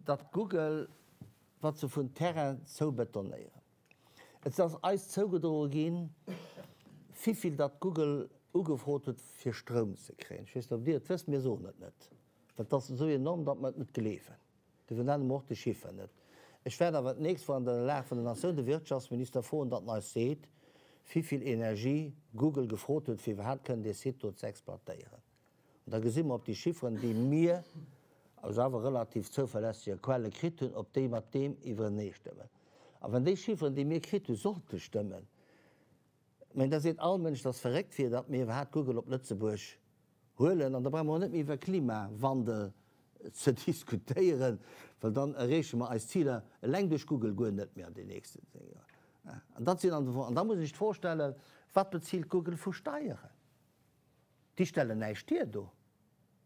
datt Google, wat se vun Terrain zoubetonéieren, et ass eis zougedroe ginn, wivill datt Google ugefrot huet, fir Stroum ze kréien. Ech weess net, ob Dir et wësst, mir soen et net, well et ass esou enorm, datt mer et net gleewen. Dofir nenne mer och de Chiffer net. Ech wäert awer d'nächst Woch an der Lag vun der Natioun de Wirtschaftsminister froen, datt en eis seet, wivill Energie Google gefrot huet, fir iwwerhaapt kënnen dee Site do ze exploitéieren. An da gesi mer, ob déi Chifferen, déi mir aus awer relativ zouverlässege Quelle kritt hunn, ob déi mat deem iwwereneestëmmen. A wann déi Chifferen, déi mir kritt hunn, sollte stëmmen, mä da seet all Mënsch, et ass verréckt, fir datt mir iwwerhaapt Google op Lëtzebuerg huelen. An da brauche mer och net méi iwwer Klimawandel ze diskutéieren, well dann erreeche mer eis Ziler eleng duerch Google guer net méi an den nächsten 10 Joer. An dat sinn an an da muss een sech d'Fro stellen, Wat bezilt Google vu Steieren? Déi stellen näischt hier do,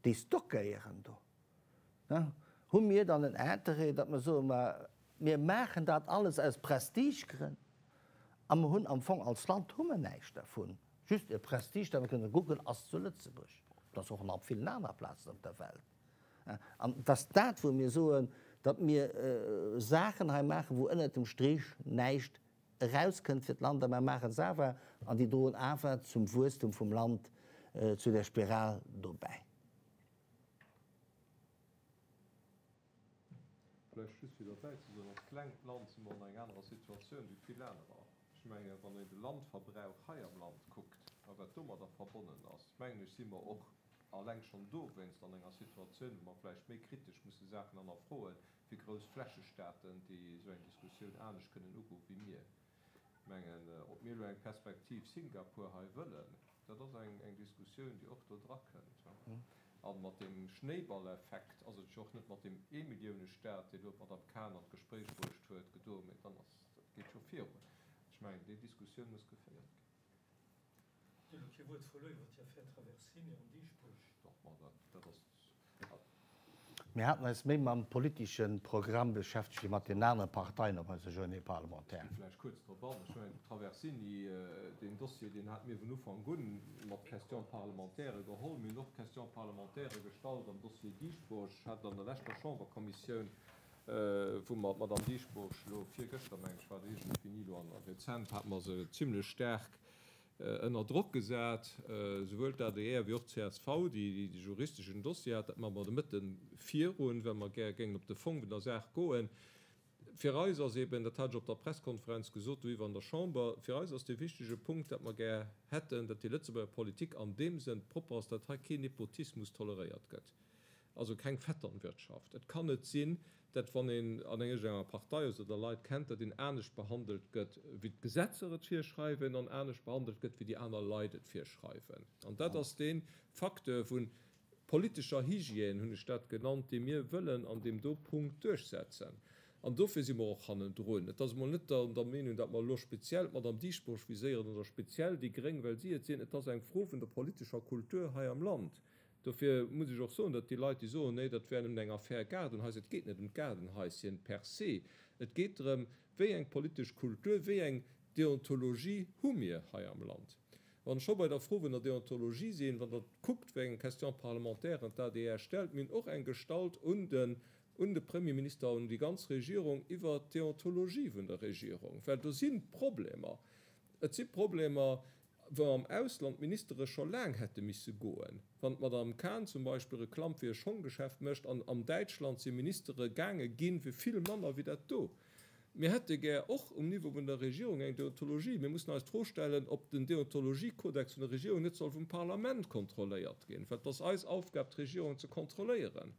déi stockéieren do. Hu mir dann en Interêt, datt mer soen, ma mir maachen dat alles aus Prestigegrënn a mer hunn am Fong als Land hu mer näischt dervun, just e Prestige, datt mer kënnen soen, Google ass zu Lëtzebuerg, et ass och nach op villen anere Plazen op der Welt. An et ass dat, wou mir soen, datt mir Saachen hei maachen, wou ënnert dem Strich näischt erauskënnt fir d'Land, a mer maachen se awer an déi droen awer zum Wuesstum vum Land, zu där Spiral do bäi.
Vläicht just fir derbäi ze soen, Als klengt Land si mer an enger anerer Situatioun wéi vill anerer. Ech mengen, wann een de Landverbrauch hei am Land kuckt a wat domadder verbonnen ass, mengen ech, si mer och alleng schonn dowéinst an enger Situatioun, wou mer vläicht méi kritesch musse Saachen hannerfroen, wéi grouss Flächestaaten, déi esou eng Diskussioun anescht kënnen ugoen wéi mir. Ech mengen, ob mir elo eng Perspektiv Singapur hei wëllen, dat ass eng Diskussioun, déi och do drakënnt. A mat deem Schnéiballeffekt ass et jo och net mat deem Eemilliounestaat, deen elo d'Madame Cahen an d'Gespréich bruecht huet, gedoen, mee dann ass, dat geet jo virun. Ech mengen, déi Diskussioun muss geféiert ginn.
Dir hutt kee Wuert verluer iwwer déi Affär Traversini an Dieschbourg.
Doch, ma dat ass.
Mir haten eis méi mam politesche Programm beschäftegt wéi mat den anere Parteien op eiser Journée parlementaire.
Ech gi vläicht kuerz drop an. Ech mengen, d'Traversini, deen Dossier, deen hate mir vun Ufank un mat Question-parlementairë geholl. Mir hunn och Question-parlementairë gestallt am Dossier Dieschbourg. Ech hat an der leschter Chamberkommissioun, wou mer d'Madame Dieschbourg elo virgëschter, mengen ech, war et iergendwéini elo an rezent, hate mer se zimlech staark ënner Drock gesat, souwuel d'ADR wéi och d'CSV, déi de juristeschen Dossier hat. Dat maache mer de Mëtte virun, well mer gär géingen op de Fong vun der Saach goen. Fir eis ass eben, dat hat ech op der Presskonferenz gesot doiwwer an der Chamber, fir eis ass dee wichtege Punkt, datt mer gär hätten, datt déi Lëtzebuerger Politik an deem Sënn propper ass, datt hei keen Nepotismus toleréiert gëtt. Also keng Vetternwirtschaft. Et kann net sinn, datt wann een an iergendenger Partei ass oder Leit kennt, datt een anescht behandelt gëtt wéi d'Gesetzer et virschreiwen an anescht behandelt gëtt wéi déi aner Leit et virschreiwen. An dat ass dee Facteur vu politescher Hygiène, hunn ech dat genannt, dee mir wëllen an deem do Punkt duerchsetzen. An dofir si mer och hannendrun. Et ass emol net der Meenung, datt mer elo speziell d'Madame Dieschbourg viséieren oder speziell déi Gréng, well si et sinn. Et ass eng Fro vun der politescher Kultur hei am Land. Dofir muss ech och soen, datt déi Leit, déi soen, nee, dat wär nëmmen eng Affär Gaardenhaus, et geet net ëm d'Gaardenhaischen per se, et geet drëm, wéi eng politesch Kultur, wéi eng Deontologie hu mir hei am Land. Wann ech scho bei der Fro vun der Deontologie sinn, wann Der kuckt, wéi eng Question parlementaire d'ADR stellt, mir hunn och eng gestallt un den, un de Premierminister, un déi ganz Regierung iwwert d'Deontologie vun der Regierung, well do si Problemer. Et si Problemer, wou am Ausland d'Ministere scho laang hätte misse goen. Wann d'Madame Cahen zum Beispill Reklamm fir e Schonggeschäft mécht an am Däitschland si Ministere gaange ginn, fir vill manner wéi dat do. Mir hätte gär och um Niveau vun der Regierung eng Deontologie. Mir mussen eis d'Fro stellen, ob den Deontologiekodex vun der Regierung net soll vum Parlament kontrolléiert ginn, well et ass eis Aufgab, d'Regierung ze kontrolléieren.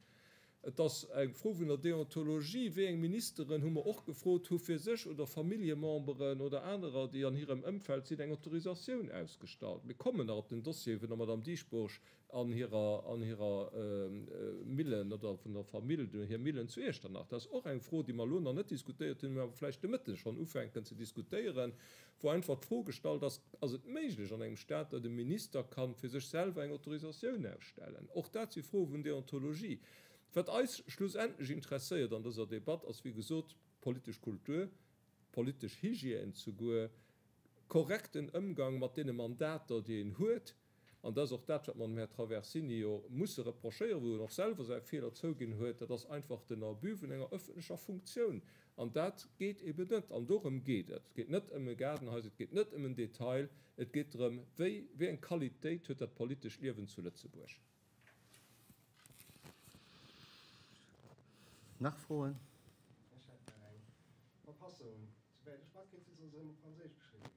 Et ass eng Fro vun der Deontologie. Wéi eng Ministeren, hu mer och gefrot, hu fir sech oder Familljememberen oder anerer, déi an hirem Ëmfeld sinn, eng Autorisatioun ausgestallt? Mir kommen nach op den Dossier vun der Madame Dieschbourg an hirer, an hirer Millen oder vun der Famill, hir Millen zu Iechternach. Dat ass och eng Fro, déi mer elo nach net diskutéiert hunn, mä awer vläicht de Mëtten schonn ufänken ze diskutéieren, wou einfach d'Fro gestallt ass, Ass et méiglech an engem Stat, datt e Minister kann fir sech selwer eng Autorisatioun ausstellen? Och dat si Froe vun Deontologie. Wat eis schlussendlech interesséiert an dëser Debatt, ass wéi gesot d'politesch Kultur, d'politesch Hygiène souguer, korrekten Ëmgang mat deene Mandater, déi een huet. An dat ass och dat, wat mer dem Här Traversini jo musse reprochéieren, wou en och selwer säi Feeler zouginn huet, dat ass einfach den Abus vun enger öffentlecher Funktioun. An dat geet eben net. An dorëm geet et. Et geet net ëm e Gaardenhaus, et geet net ëm en Detail, et geet drëm, wéi, wéi eng Qualitéit huet dat politescht Liewen zu Lëtzebuerg.
Nach Froen?
Ech hätt nach eng. Verfassung, souwäit ech matkritt hunn, soll se ëmmer op Franséisch geschriwwe ginn.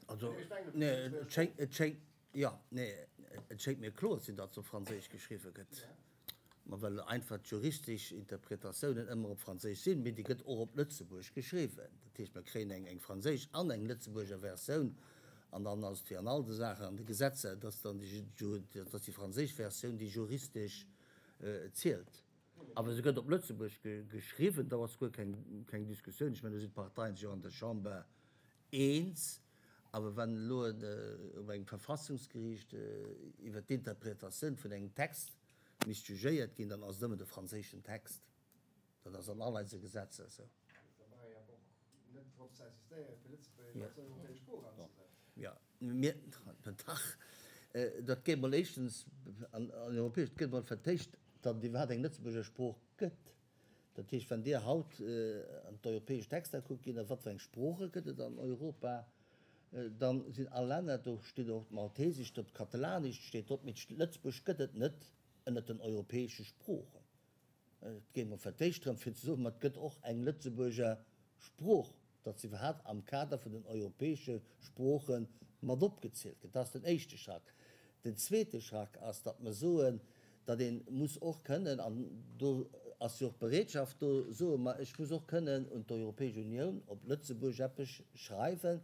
Also, nee, et schéngt, et schéngt, jo, nee, et schéngt mir kloer ze sinn, datt se op Franséisch geschriwwe gëtt. Ma well einfach d'juristesch Interpretatiounen ëmmer op Franséisch sinn, mee déi gëtt och op Lëtzebuerg geschriwwen. Dat heescht, mer kréien eng, eng franséisch an eng Lëtzebuerger Versioun. An dann ass et wéi an all de Saachen an de Gesetzer, dass dann déi, dass déi franséisch Versioun déi juristesch zielt. Awer se gëtt op Lëtzebuerg geschriwwen, do ass guer keng Diskussioun. Ech mengen, do sinn d'Parteien sech och an der Chamber eens. Awer wann elo op engem Verfassungsgeriicht iwwer d'Interpretatioun vun engem Text misst jugéiert ginn, dann ass et ëmmer de franséischen Text. Dat ass an all eise Gesetzer esou.
Da brauch ee awer och net drop ze insistéieren, fir Lëtzebuergesch als europäesch Sprooch anzesetzen.
Jo, mir, dach, dat geet mol éischtens an europäesch, et gëtt mol fir d'éischt, datt et iwwerhaapt eng Lëtzebuerger Sprooch gëtt. Dat heescht, wann Dir haut an d'europäesch Texter kuckt ginn, a wat fir eng Sprooche gëtt et an Europa, da sinn all Länner, do steet och d'Maltesescht drop, d'Katalanescht steet drop, mee Lëtzebuerg gëtt et net ënnert den europäesche Sproochen. Et geet mer fir d'éischt drëm, fir ze soen, ma et gëtt och eng Lëtzebuerger Sprooch, datt se iwwerhaapt am Kader vun den europäesche Sprooche mat opgezielt gëtt. Dat ass den éischte Schrack. Den zweete Schrack ass, datt mer soen, datt ee muss och kënnen, an do ass jo och d'Bereetschaft do, soe mer, ech muss och kënnen un d'Europäesch Unioun op Lëtzebuerg eppes schreiwen,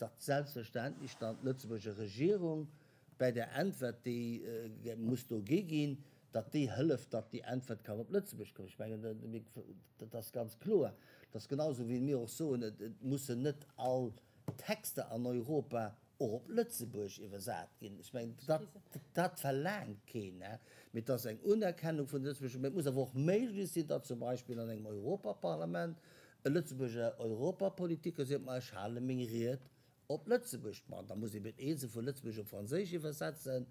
datt selbstverständlech dann d'Lëtzebuerger Regierung bäi der Äntwert, déi muss do gi ginn, datt déi hëlleft, datt déi Äntwert kann op Lëtzebuerg kommen. Ech mengen, dat ass ganz kloer. Dat ass genau esou, wéi mir och soen, et mussen net all Texter an Europa och op Lëtzebuerg iwwersat ginn. Ech mengen, dat, dat verlaangt keen. Mee et ass eng Unerkennung vun de Lëtzebuerger. Mee et muss awer och méiglech sinn, datt zum Beispill an engem Europaparlament e Lëtzebuerger Europapolitiker seet, Ma ech hale meng Ried Op Lëtzebuerg, ma da muss eben ee se vu Lëtzebuerg op Franséisch iwwersetzen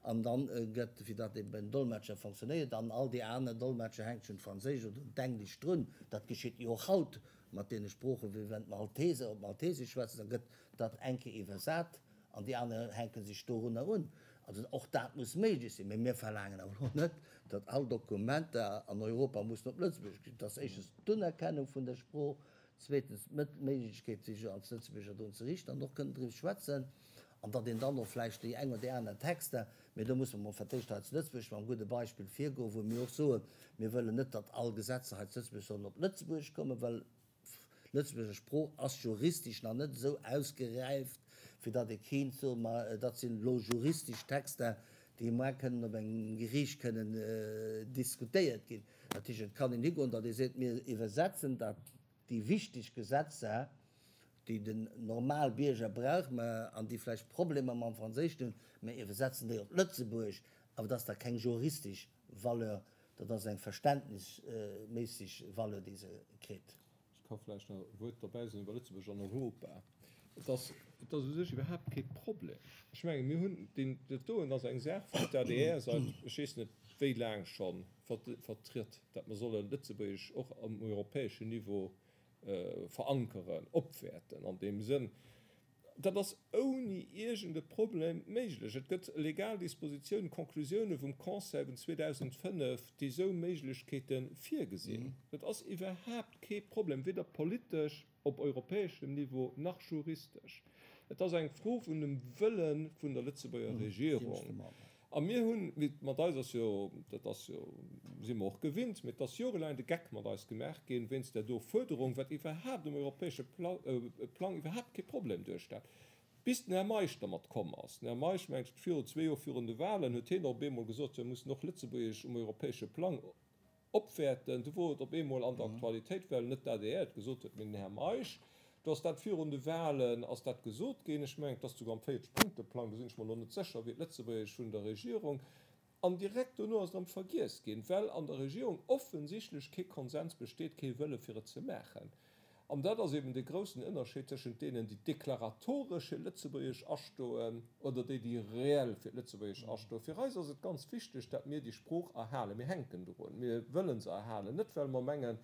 an dann gëtt, fir datt eben den Dolmetscher fonctionnéiert, an all déi aner Dolmetscher hänkt schon d'Franséisch oder d'Englesch drun. Dat geschitt jo och haut mat deene Sproochen, wéi wenn d'Malteser op Maltesesch schwätzen, da gëtt dat eng Kéier iwwersat an déi aner hänke sech dorunner un. Also och dat muss méiglech sinn. Mee mir verlaangen awer elo net, datt all Dokumenter an Europa mussen op Lëtzebuergesch ginn. Et ass éischtens d'Unerkennung vun der Sprooch, Zweetens d'Méiglechkeet, sech als Lëtzebuerger drun ze riichten an och kënnen driwwer schwätzen, an datt een dann och vläicht déi eng oder déi aner Texter, mee do musse mer mol fir d'éischt hei zu Lëtzebuerg mam gudde Beispill virgoen, wou mir och soen, mir wëllen net, datt all Gesetzer hei zu Lëtzebuerg sollen op Lëtzebuergesch kommen, well d'Lëtzebuerger Sprooch ass juristesch nach net esou ausgeräift, fir datt ee kéint soen, ma dat sinn elo juristesch Texter, déi muar kënnen op engem Geriicht kënnen diskutéiert ginn. Dat heescht, et kann een higoen, datt ee seet, mir iwwersetzen dat, déi wichteg Gesetzer, déi den normal Bierger brauch, mä an déi vläicht Problemer mam Franséischen hunn, mir iwwersetzen déi op Lëtzebuergesch, awer dat ass da keng juristesch Valeur, dat ass eng verständnisméisseg Valeur, déi se kritt.
Ech ka vläicht nach e Wuert derbäi soen iwwer Lëtzebuerg an Europa. Et ass, et ass u sech iwwerhaapt kee Problem. Ech menge mir hunn deen, dat doen ass eng Saach, wou d'ADR seit ech weess net wéi laang scho vertritt, datt mer solle Lëtzebuergesch och um europäeschen Niveau verankeren, opwäerten an deem Sënn. Dat ass ouni iergend e Problem méiglech. Et gëtt legal Dispositiounen, Conclusioune vum Conseil vun 2005, déi esou Méiglechkeete virgesinn. Dat ass iwwerhaapt kee Problem, weder politesch op europäeschem Niveau nach juristesch. Et ass eng Fro vun dem Wëlle vun der Lëtzebuerger Regierung. A mir hunn, mat eis ass jo, dat ass jo, si mer och gewinnt, mee et ass jorelaang de Geck mat eis gemaach ginn, wéinst där do Fuerderung, wat iwwerhaapt um europäesche Plang iwwerhaapt kee Problem duerstellt, bis den Här Meisch dermat komm ass. Den Här Meisch, mengt ech, virun zwee Joer virun de Wahlen, huet hien och op eemol gesot, jo, mir mussen och Lëtzebuergesch um europäesche Plang Opwäerten. Du wor et op eemol an der Aktualitéit, well net d'ADR et gesot huet, mee den Här Meisch. Do ass dat virun de Wahlen ass dat gesot ginn. Ech mengen, et ass souguer am 40-Punkte-Plang, do sinn ech mer elo net sécher, wéi d'Lëtzebuergesch vun der Regierung. An direkt dono ass et erëm vergiess ginn, well an der Regierung offensichtlech kee Konsens besteet, kee Wëlle fir et ze maachen. An dat ass eben dee groussen Ënnerscheed tëschent deenen, déi deklaratoresch fir Lëtzebuergesch astoen, oder déi, déi reell fir d'Lëtzebuergesch astoen. Fir eis ass et ganz wichteg, dat mir déi Sprooch erhalen. Mir hänken drun, mir wëlle se erhalen, net well mer mengen,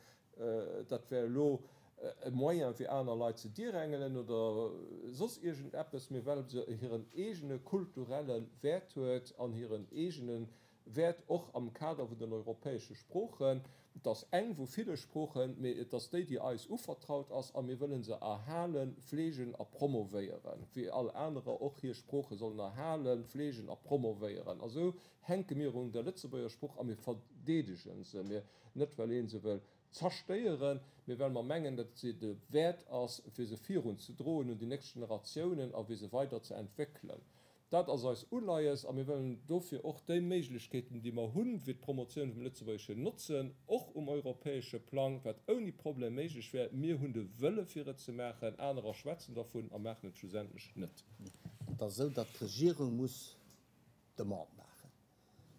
dat wär elo e Moyen fir aner Leit ze dirängelen oder soss iergendeppes, mee well se hiren eegene kulturelle Wäert huet an hiren eegene Wäert och am Kader vun den europäesche Sproochen. Et ass eng vu ville Sproochen, mee et ass déi, déi eis uvertraut ass, a mir wëlle se erhalen, fleegen a promovéieren, wéi all anerer och hir Sprooche sollen erhalen, fleegen a promovéieren. A sou hänke mir un der Lëtzebuerger Sprooch a mir verdeedege se. Mir, net well ee se wëll zerstéieren, mee well mer mengen, datt se de Wäert ass, fir se virunzedroen un déi nächst Generatiounen a fir se weider ze entwéckelen. Dat ass eis Uleies a mir wëllen dofir och déi Méiglechkeeten, déi mer hunn, fir d'Promotioun vum Lëtzebuergeschen notzen, och um europäesche Plang, wat ouni Problem méiglech wär. Mir hunn de Wëlle fir et ze maachen, anerer schwätzen dervun a maachen et schlussendlech net.
Et ass esou, datt d'Regierung muss d'Demande maachen.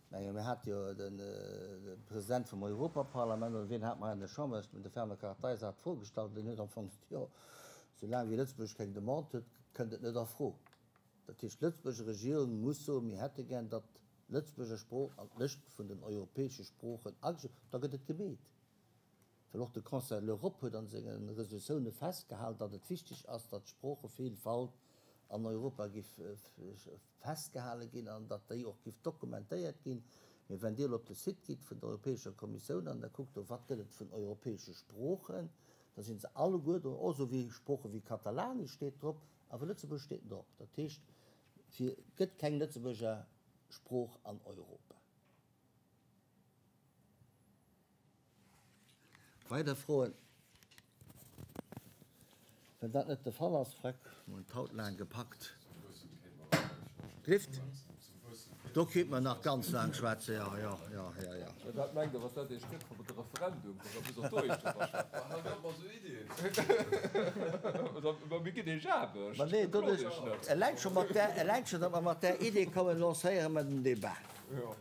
Ech menge mir hate jo de President vum Europaparlament, oder wien hat mer an der Chamber, de Fernand Kartheiser hat d'Fro gestallt, deen huet am Fong gesot, jo, soulaang wéi Lëtzebuerg keng Demande huet, kënnt et net a Fro. Dat heescht, d'Lëtzebuerger Regierung muss soen, mir hätte gär, datt d'Lëtzebuerger Sprooch an d'Lëscht vun den europäesche Sproochen ageschriwwen gëtt. Da gëtt et gemeet. Well och de Conseil de l'Europe huet an senge Resolutioune festgehalen, datt et wichteg ass, datt d'Sproochevielfalt an Europa giff festgehale ginn an datt déi och giff dokumentéiert ginn. Mee wenn Dir elo op de Site gitt vun der Europäescher Kommissioun an der kuckt do, wat gëtt et vun europäesche Sproochen, da si se alleguer do, och esou wéi Sprooche wéi Katalanesch steet drop, Awer Lëtzebuerg steet net op. Dat heescht, fir gëtt keng Lëtzebuerger Sprooch an Europa. Weider Froen? Wenn dat net de Fall ass, Freck, mir hunn d'Haut laang gepackt. Lift? Do kéint mer nach ganz laang schwätzen, jo, jo, jo, jo, jo.
Wat mengt Der, wat dat Iech gëtt mat de Referendum? Da muss och do eescht driwwer schwätzen.
Haalt op mat esou Iddien!
Ma mir ginn Iech Aarbecht,
Ma nee,
beklot
doduerch,
Iech net.
eleng scho mat där, eleng scho, datt mer mat där Idee kommen, lancéiere mer den Debat.
Jo.